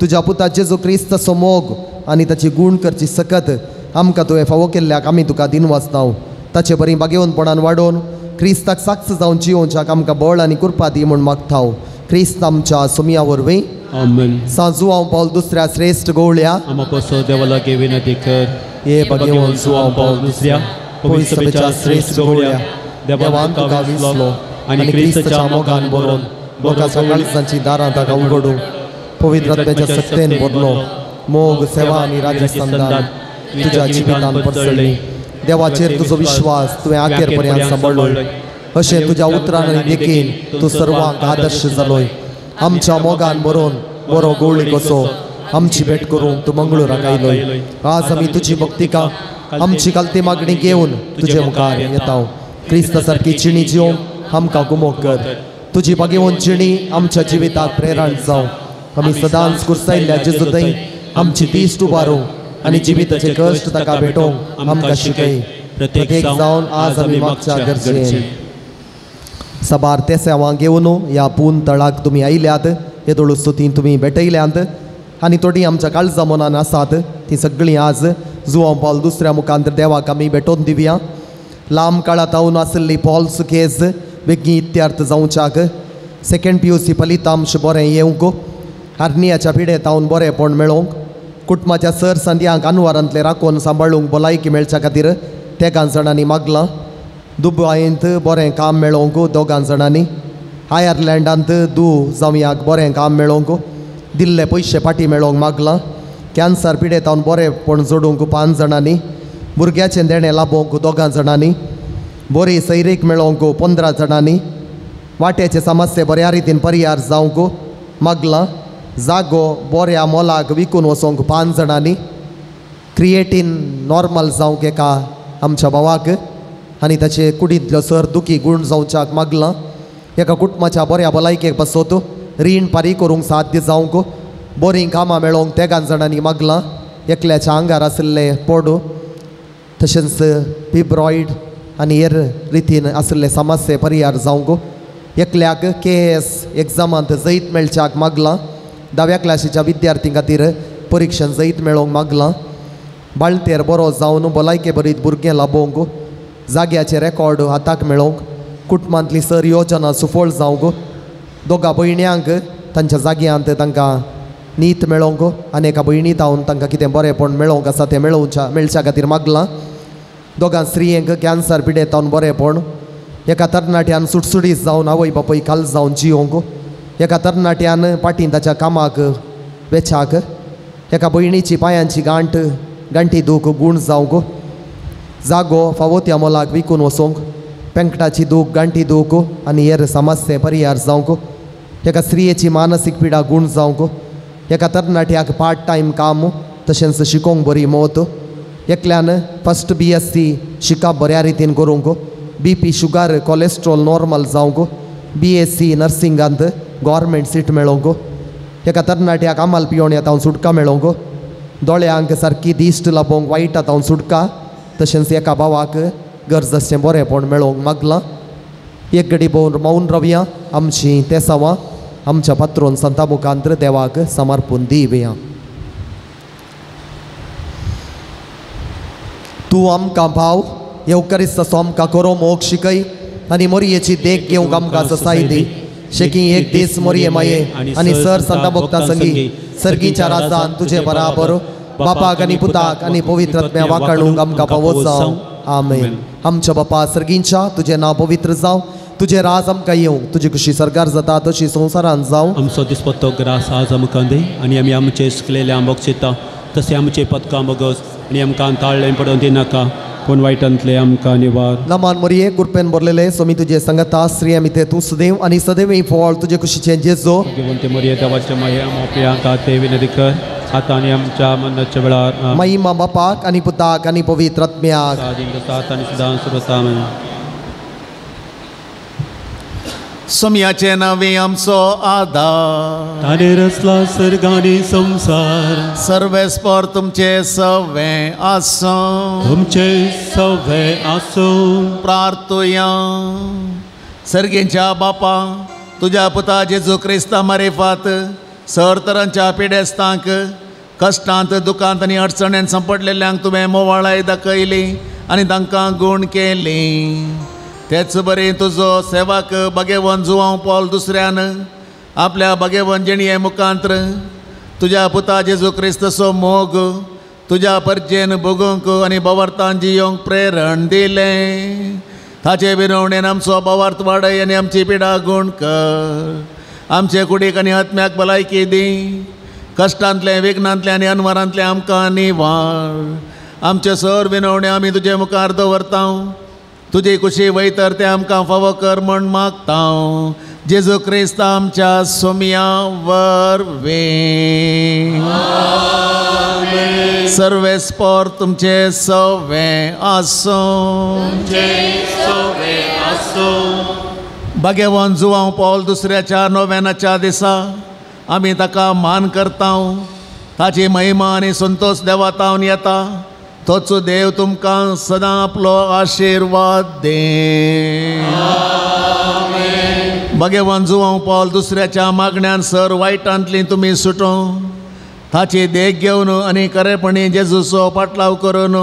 तुज्या पुता जेजू क्रिस्ताचो मोग आनी ताची गूण करची सकत आमकां तुवें फावो केल्ल्याक आमी तुका दिनवासता. ताचे बरी बागेवनपणान वाडोवन क्रिस्ताक साक्ष जावन जियोवच्याक आमकां बळ आनी कृपा दी म्हूण मागता. क्रिस्त आमच्या सोमया वरवीं आमेन। सांत जुआंव पावल दुसऱ्या श्रेश्ठ गोवळ्या आमा पसो देवा लागीं विनंती कर। हे भगवान जुआंव पावल दुसऱ्या पवित्र सभेच्या श्रेश्ठ गोवळ्या देवान तुका विसलो आनी क्रिस्ताच्या मोगान बरोवन लोकांच्या काळजांची दारां ताका उगडूं पवित्र आत्म्याच्या शक्तेन भरलो मोग सेवा आनी राजसंधान तुज्या जिवितान पसरली। देवाचेर तुजो विश्वास तुवें आखेर पर्यंत सांबाळ्ळो अशें तुज्या उतरान आनी देखीन तूं सर्वांक आदर्श जालोय। आमच्या मोगान बरोवन बरो गोवळी कसो आमची भेट करूंक तूं मंगळूराक आयलोय। आज आमी तुजी भक्तिका आमची कालती मागणी घेवन तुजे मुखार येता। क्रिस्ता सारकी चिणी जिवंक आमकां गुमोक कर। तुजी भागेवन चिणी आमच्या जिविताक प्रेरण जावं। आमी सदांच कुर्सायल्ल्या जेजू थंय आमची दिश्ट उबारूंक आनी जिविताचे कश्ट ताका भेटोवंक आमकां शिकय। प्रत्येक जावन आज आमी मागच्या गरजेन साबार तेसांवां घेवन ह्या पून तळाक तुमी आयल्यात। येदोळ स्तुतीन तुमी भेटयल्यात आनी थोडीं आमच्या काळजा मनान आसात तीं सगळीं आज जुआंव पावल दुसऱ्या मुखांत देवाक आमी भेटोवन दिवया। लांब काळात हांव आशिल्ली पॉल्स केस बेगीन इत्यार्थ जावच्याक सेकंड PUC फलितांश बरें येवंक हर्नियाच्या पिडेत हांव बरेंपण मेळोवंक कुटुंबाच्या सर संद्यांक अनवारांतले राखून सांबाळूंक भलायकी मेळच्या खातीर तेगां जाणांनी मागलां। दुबायंत बरें काम मेळोवंक दोगां जाणांनी आयर्लंडांत दू जावयाक बरें काम मेळोवंक दिल्ले पयशे फाटीं मेळोवंक मागलां। कॅन्सर पिडेत हांव बरेंपण जोडूंक 5 जाणांनी भुरग्याचें देणें लाबोवंक 2 जाणांनी बरी सैरीक मेळोवंक 15 जाणांनी वाट्याचे समस्ये बऱ्या रितीन परिहार जावंक मागलां। जागो बऱ्या मोलाक विकून वचोंक 5 जाणांनी क्रिएटीन नॉर्मल जावंक एका आमच्या भावाक आनी ताचे कुडींतलो सर दुखी गूण जावच्याक मागलां। एका कुटुंबाच्या बऱ्या भलायकेक बसोत रीण फारीक करूंक साध्य जावंक बरीं कामां मेळोवंक 3 जाणांनी मागलां। एकल्याच्या आंगार आशिल्ले पोड तशेंच फिब्रॉयड आनी हेर रितीन आशिल्ले समस्ये परिहार जावंक एकल्याक KS एग्जामांत जैत मेळच्याक मागलां। 10व्या क्लासीच्या विद्यार्थी खातीर परिक्षण जैत मेळोवंक मागलां। बाळंतेर बरो जावन भलायके बरीत भुरगें लाबोवंक जाग्याचे रेकॉर्ड हाताक मेळोवंक कुटुंबांतली सर योजना सुफळ जावंक 2 भयण्यांक तांच्या जाग्यांत तांकां नीत मेळोवंक आनी एका भयणी तावन तांकां कितें बरेंपण मेळोवंक आसा तें मेळच्या खातीर मागलां। 2 स्त्रियांक कॅन्सर पिडेत तावन बरेंपण एका तरणाट्यान सुटसुटीत जावन आवय बापूय खाल जावन जियोवंक एका तरणाट्यान पाटीन ताच्या कामाक वेच्याक एका भयणीची पांयांची गांठी दूख गूण जावंक जागो फावो त्या मोलाक विकून वचोंक पेंकटाची दूख गांठी दूख आनी हेर समस्ये परिहार जावंक एका स्त्रियेची मानसीक पिडा गूण जावंक एका तरणाट्याक पार्ट टायम काम तशेंच शिकोवंक बरी मत एकल्यान फस्ट BSc शिकप बऱ्या रितीन करूंक BP sugar cholesterol normal जावंक BSc नर्सिंगांत गव्हर्मेंट सीट मेळोवंक एका तरणाट्याक आमाल पियोण येता सुटका मेळोवंक दोळ्यांक सारकी दिश्ट लाबोवंक वायट आतां सुटका तशेंच एका भावाक गरज आसचें बरेंपण मेळोवंक मागलां। एक घडी भोवन मौन रावया आमची तेसांवां आमच्या पात्रोन संता मुखांतर देवाक समर्पून दिवया। तूं आमकां भाव येवकारिस्ताचो आमकां करो मोग शिकय आनी मोरयेची देख घेवंक आमकां ससाय दी। शेकी एक दीस मोरये माये आनी सर संता भक्तां संगी सर्गीच्या राजान तुजे बराबर बापाक आनी पुताक आनी पवित्र आत्म्या वाकाणूंक आमकां पावो जावं। आमेन। आमच्या बापा सर्गींच्या तुजें नांव पवित्र जावं, तुजें राज आमकां येवं, तुजी खुशी सरकार जाता तशी संवसारांत जावं। आमचो दिसपट्टो ग्रास आज आमकां दी आनी आमी आमचे शिकलेले आंबोक चिंता तशें आमचे पदकां बगस आनी आमकां ताळ्ळें पडोवन दिनाका पूण वायटांतले आमकां निवार। नमान मोरये कृपेन भरलेले स्वामी तुजे संगता स्त्री आमी ते तूं सदैव आनी सदैव फळ तुजे खुशीचें जेजो। भाग्यवंती मोरये देवाच्या माये मोपया ते विनंती कर आतां आनी आमच्या मरणाच्या वेळार। महिमा बापाक आनी पुताक आनी पवित्र आत्म्याक आनी सदां सर्वदा। सोम्याचे नावे आमचो आदार ताणें रचला सर्ग आनी संवसार सर्वेस्पर तुमचे सवे आसूं तुमचे सवे आसूं। प्रार्थुया। सर्गेंच्या बापा तुज्या पुता जेजू क्रिस्ता मारिफात सर तरांच्या पिडेस्तांक कश्टांत दुखांत आनी अडचणेन सांपडलेल्यांक तुवें मोवाळाय दाखयली आनी तांकां गूण केली। तेच बरी तुजो सेवक भगेवन जुआंव पॉल दुसऱ्यान आपल्या भगेवन जिणये मुखांत्र तुज्या पुता जेजू क्रिस्तचो मोग तुज्या परजेन भोगूंक आनी बवार्थान जियोंक प्रेरण दिलें. ताचे विनवणेन आमचो बवार्थ वाडय आनी आमची पिडा गूण कर. आमचे कुडीक आनी आत्म्याक भलायकी दी. कश्टांतलें, विघ्नांतलें आनी अनवरांतलें आमकां निवार. आमचे सर विनवणे आमी तुजे मुखार दवरता. तुजी कुशी वयतर तें आमकां फावो कर म्हण मागता. जेजू क्रिस्त आमच्या सोम्या वरवीं. सर्वेस्पोर तुमचे सवे आसूं. भाग्यवान जुवांव पावल दुसऱ्याच्या नोव्यानाच्या दिसा आमी ताका मान करता. ताची महिमा आनी संतोश देवा तावन येता. तोच देव तुमकां सदां आपलो आशिर्वाद दे. भगवान जुवांव पावल दुसऱ्याच्या मागण्यान सर वायटांतली तुमी सुटों. ताची देख घेवन आनी खरेपणी जेजूचो पाटलाव करून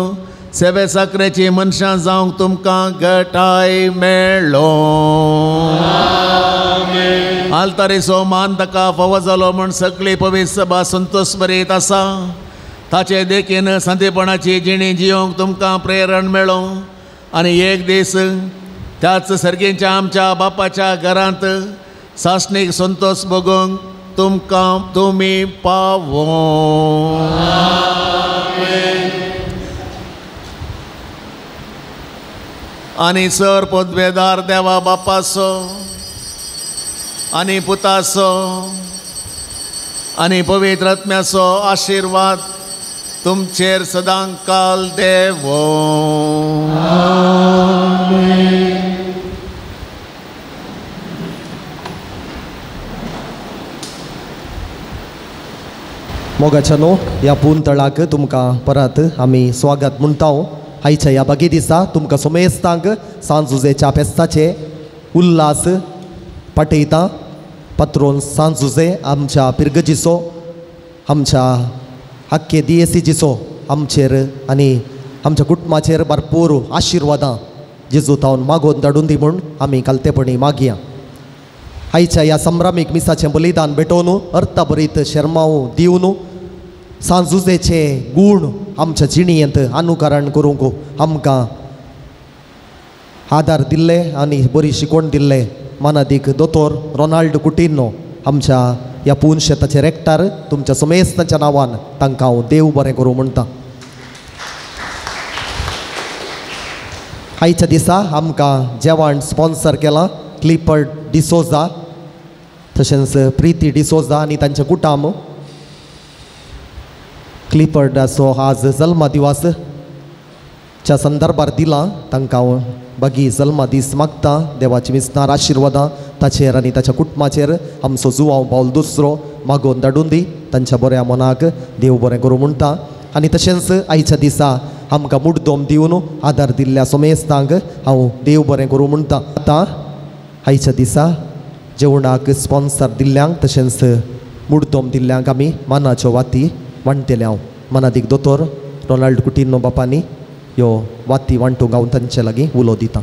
सेवे साकरेची मनशां जावंक तुमकां गटाय मेळ्ळो. आल्तारीचो मान ताका फावो जालो म्हण सगळी पवित्र सभा संतोश बरीत आसा. ताचे देखीन सांतेपणाची जिणी जियोंक तुमकां प्रेरण मेळो आनी एक दीस त्याच सर्गींच्या आमच्या बापाच्या घरांत सासणीक संतोश भोगूंक तुमकां तुमी पावो. आनी सर पदवेदार देवा बापाचो आनी पुताचो आनी पवित्र आत्म्याचो आशिर्वाद तुमचेर सदां काल देवो. मोगाच्या न्हू ह्या पून तळाक तुमकां परत आमी स्वागत म्हणटा. आयच्या ह्या बागी दिसा तुमकां सोमेस्तांक सांजुजेच्या फेस्ताचे उल्हास पाठयता. पत्रोन सांजुजे आमच्या पिरगजीचो, आमच्या हक्के दियेसीजीचो आमचेर आनी आमच्या कुटुंबाचेर भरपूर आशिर्वादां जेजू तावन मागोवन धाडून दी म्हूण आमी कालतेपणी मागया. आयच्या ह्या संभ्रामीक मिसाचें बलिदान भेटोवन अर्थभरीत शेरमांव दिवन सांजुजेचे गूण आमच्या जिणेंत अनुकरण करूंक आमकां आदार दिल्ले आनी बरी शिकवण दिल्ले मानादीक दोतोर रोनाल्ड कुटिन्हो आमच्या ह्या पून शेताचे रेक्टर तुमच्या समेस्तांच्या नांवान तांकां हांव देव बरें करूं म्हणटा. आयच्या दिसा आमकां जेवण स्पॉन्सर केलां क्लिपर्ड डिसोजा, तशेंच प्रिती डिसोजा आनी तांचे कुटाम. क्लिपर्डाचो आज जल्मदिवस च्या संदर्भार दिला तांकां हांव बागी जल्मदीस मागता. देवाची मिसनार आशिर्वादां ताचेर आनी ताच्या कुटुंबाचेर आमचो जुवांव पावल दुसरो मागोवन धाडून दी. तांच्या बऱ्या मनाक देव बरें करूं म्हणटा. आनी तशेंच आयच्या दिसा आमकां मुड्डोम दिवन आदार दिल्ल्या सोमेस्तांक हांव देव बरें करूं म्हणटा. आतां आयच्या दिसा जेवणाक स्पॉन्सर दिल्ल्यांक तशेंच मुड्डोम दिल्ल्यांक आमी मानाच्यो वाती वांट्टले. हांव मानादीक दोतोर रोनाल्ड कुटिन्हो बापांनी ह्यो वाती वांटूंक हांव तांचे लागीं उलो दिता.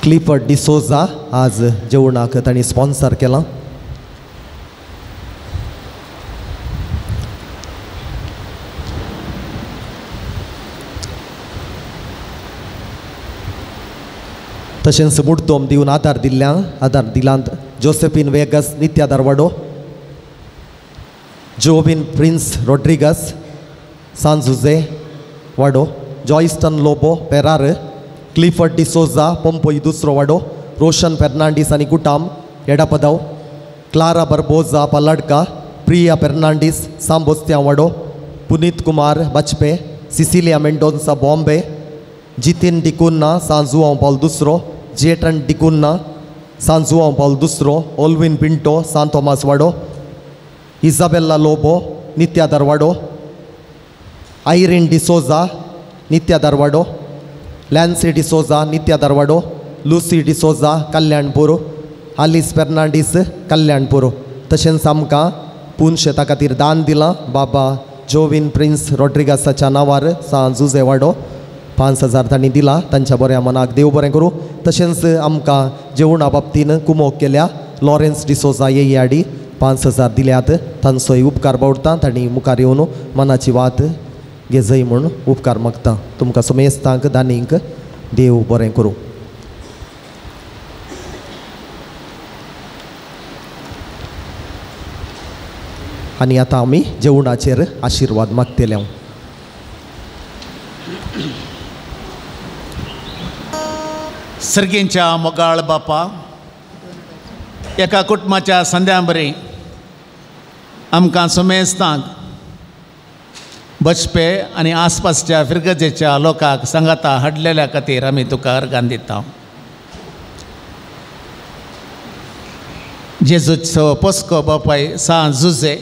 क्लिफर्ड डिसोजा आज जेवणाक तांणी स्पॉन्सर केलां. तशेंच मुड्डोम दिवन आदार दिल्ल्या आदार दिलांत Josephine Vegas Nitya Dharwado, Jovin Prince Rodrigues San Jose Wado, Joyston Lobo Perar, Clifford D'Souza Pompoi दुसरो वाडो, रोशन फेर्नांडीस आनी कुटाम एडापदाव, क्लारा बर्बोजा पलाडका, प्रिया फेर्नांडीस सांबोस्त्या वाडो, पुनीत कुमार बाजपे, सिसिलिया मेंडोन्सा बॉम्बे, जितीन डिकुन्ना सांजुआंव पावल दुसरो, जेटन डिकुन्ना सांजुआंव पावल दुसरो, ओल्विन पिंटो सान तोमास वाडो, इजाबेल्ला लोबो नित्या दरवाडो, आयरीन डिसोजा नित्या दरवाडो, लॅन्सी डिसोजा नित्या दरवाडो, लुसी डिसोजा कल्याणपूर, आलिस फेर्नांडीस कल्याणपूर. तशेंच आमकां पून शेता खातीर दान दिलां बाबा जोविन प्रिन्स रॉड्रिगासाच्या नांवार सांजुजे वाडो. 5,000 तांणी दिला तांच्या बऱ्या मनाक देव बरें करूं. तशेंच आमकां जेवणा बाबतीन कुमोक केल्या लॉरेन्स डिसोजा ये आडी 5,000 दिल्यात तांचोय उपकार बावडटा. तांणी मुखार येवन मनाची वात घेजय म्हूण उपकार मागता. तुमकां समेस्तांक दानींक देव बरें करूं. आनी आतां आमी जेवणाचेर आशिर्वाद मागतले. सर्गींच्या मोगाळ बापा, एका कुटुंबाच्या संध्या बरी आमकां सुमेस्तांक बचपे आनी आसपासच्या फिरगजेच्या लोकांक सांगाता हाडलेल्या खातीर आमी तुका अर्गान दिता. जेजूचो पोस्को बापाय सांत जुजे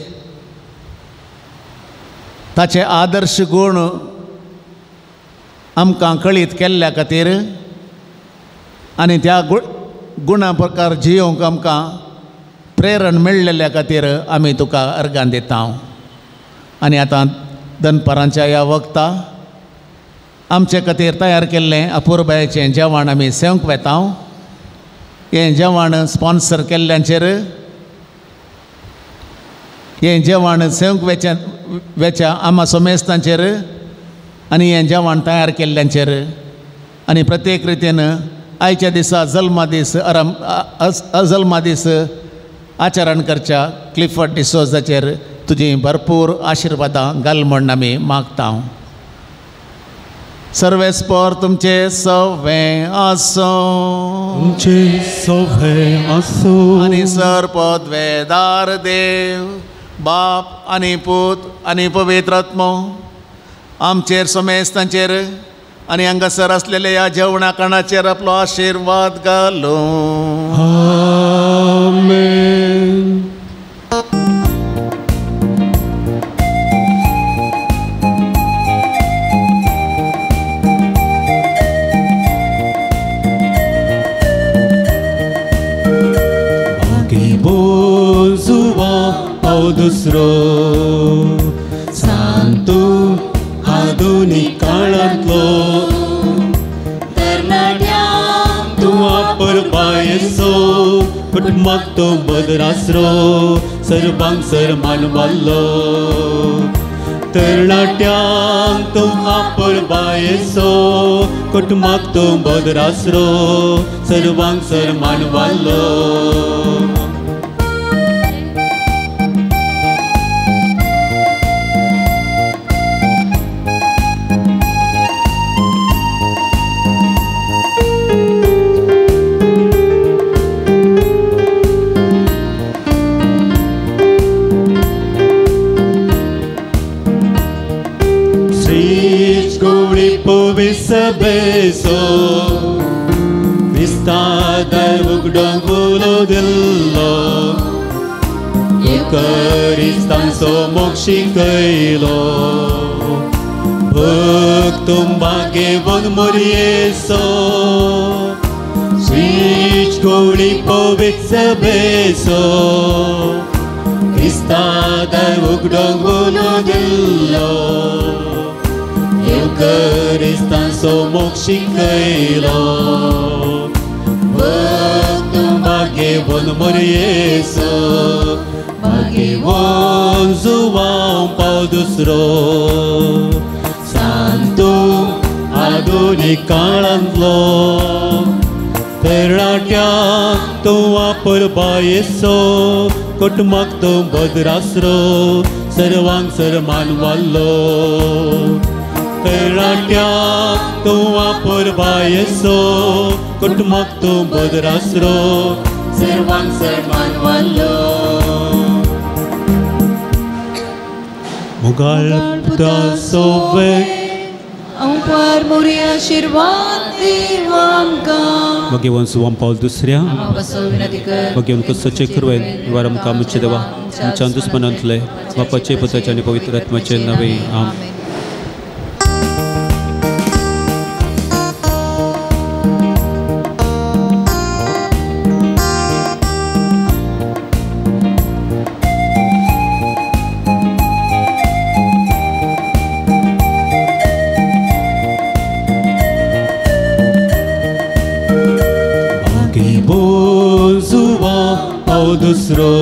ताचे आदर्श गूण आमकां कळीत केल्ल्या खातीर आनी त्या गुणा प्रकार जियोंक आमकां प्रेरण मेळ्ळेल्या खातीर आमी तुका अर्गान दिता. आनी आतां दनपारांच्या ह्या वखता आमचे खातीर तयार केल्लें अपुरबायेचें जेवण आमी सेवंक वेता. हें जेवण स्पॉन्सर केल्ल्यांचेर, हें जेवण सेवंक वेच्या वेच्या आमा सोमेस्तांचेर आनी हें जेवण तयार केल्ल्यांचेर आनी प्रत्येक रितीन आयच्या दिसा जल्मा दीस आराम अजल्मा दीस आचरण करच्या क्लिफर्ड डिसोजाचेर तुजी भरपूर आशिर्वादां घाल म्हूण आमी मागता. सर्वेस्पर तुमचे सवें आसूं, तुमचे सवें आसूं. आनी सर पदवेदार देव बाप आनी पूत आनी पवित्र आत्मो आमचेर समेस्तांचेर आनी हांगासर आसलेल्या ह्या जेवणा खाणाचेर आपलो आशिर्वाद घालूं. आमेन. दुसरो सांतू आधुनीक काळांतलो तरणाट्यांक तूं वापरपायसो कुटुंबाक तो बदरासरो सर्वांक सरमान मारलो. तरणाट्यांक तूं वापरपायसो कुटुंबाक तो बदरासरो सर्वांक सरमान मारलो. Beso Vistada उगडो दिल्लो क्रिस्तांचो मोक्ष शिकयलो भक्त भाग्यवन मोरयेसो स्वीच कोळी पवित्र बेसो क्रिस्ताद उगडो दिल्लो क्रिस्तांचो मोक्ष शिकयलो भक्त भाग्यवन मोरयेसो भाग्यवन जुवांव पाव दुसरो सांतू आधुनीक काळांतलो तरणाट्यांक तूं वापर बायेसो कुटुंबाक तूं बदरासरो सर्वांक सरमान वाल्लो. तरणाट्यांक तूं वापर बायेसो कुटुंबाक तूं बदरासरो सर्वांक सरमान वाल्लो. मुगाळ पुता सोवे अंपार मोरी आशीर्वाद देव आमकां. भगवान सुवाम पावल दुसऱ्या भगवान कसोचे कृपेन निवार आमकां आमचे देवा आमच्या दुस्मनांतले बापाचे पुताचे आनी पवित्र आत्म्याचे नावे. आमेन. दुसरो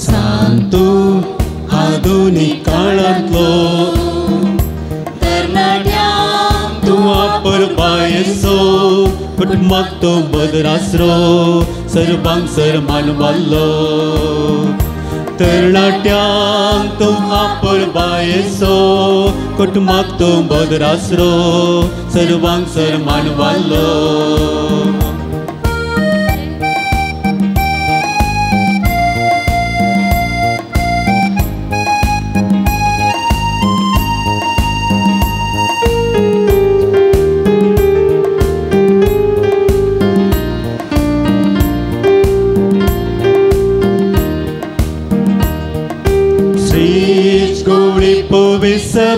सांतू आधुनीक काळांतलो तरणाट्यांक तूं आपरपायेचो कुटुंबाक तो बदरासरो सर्वांक सर मानवालो तरणाट्यांक तूं आपरपायेचो कुटुंबाक तो बदरासरो सर्वांक sir मानवालो.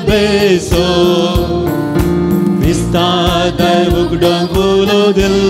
Beso, vista dai ugdang ulo dillo.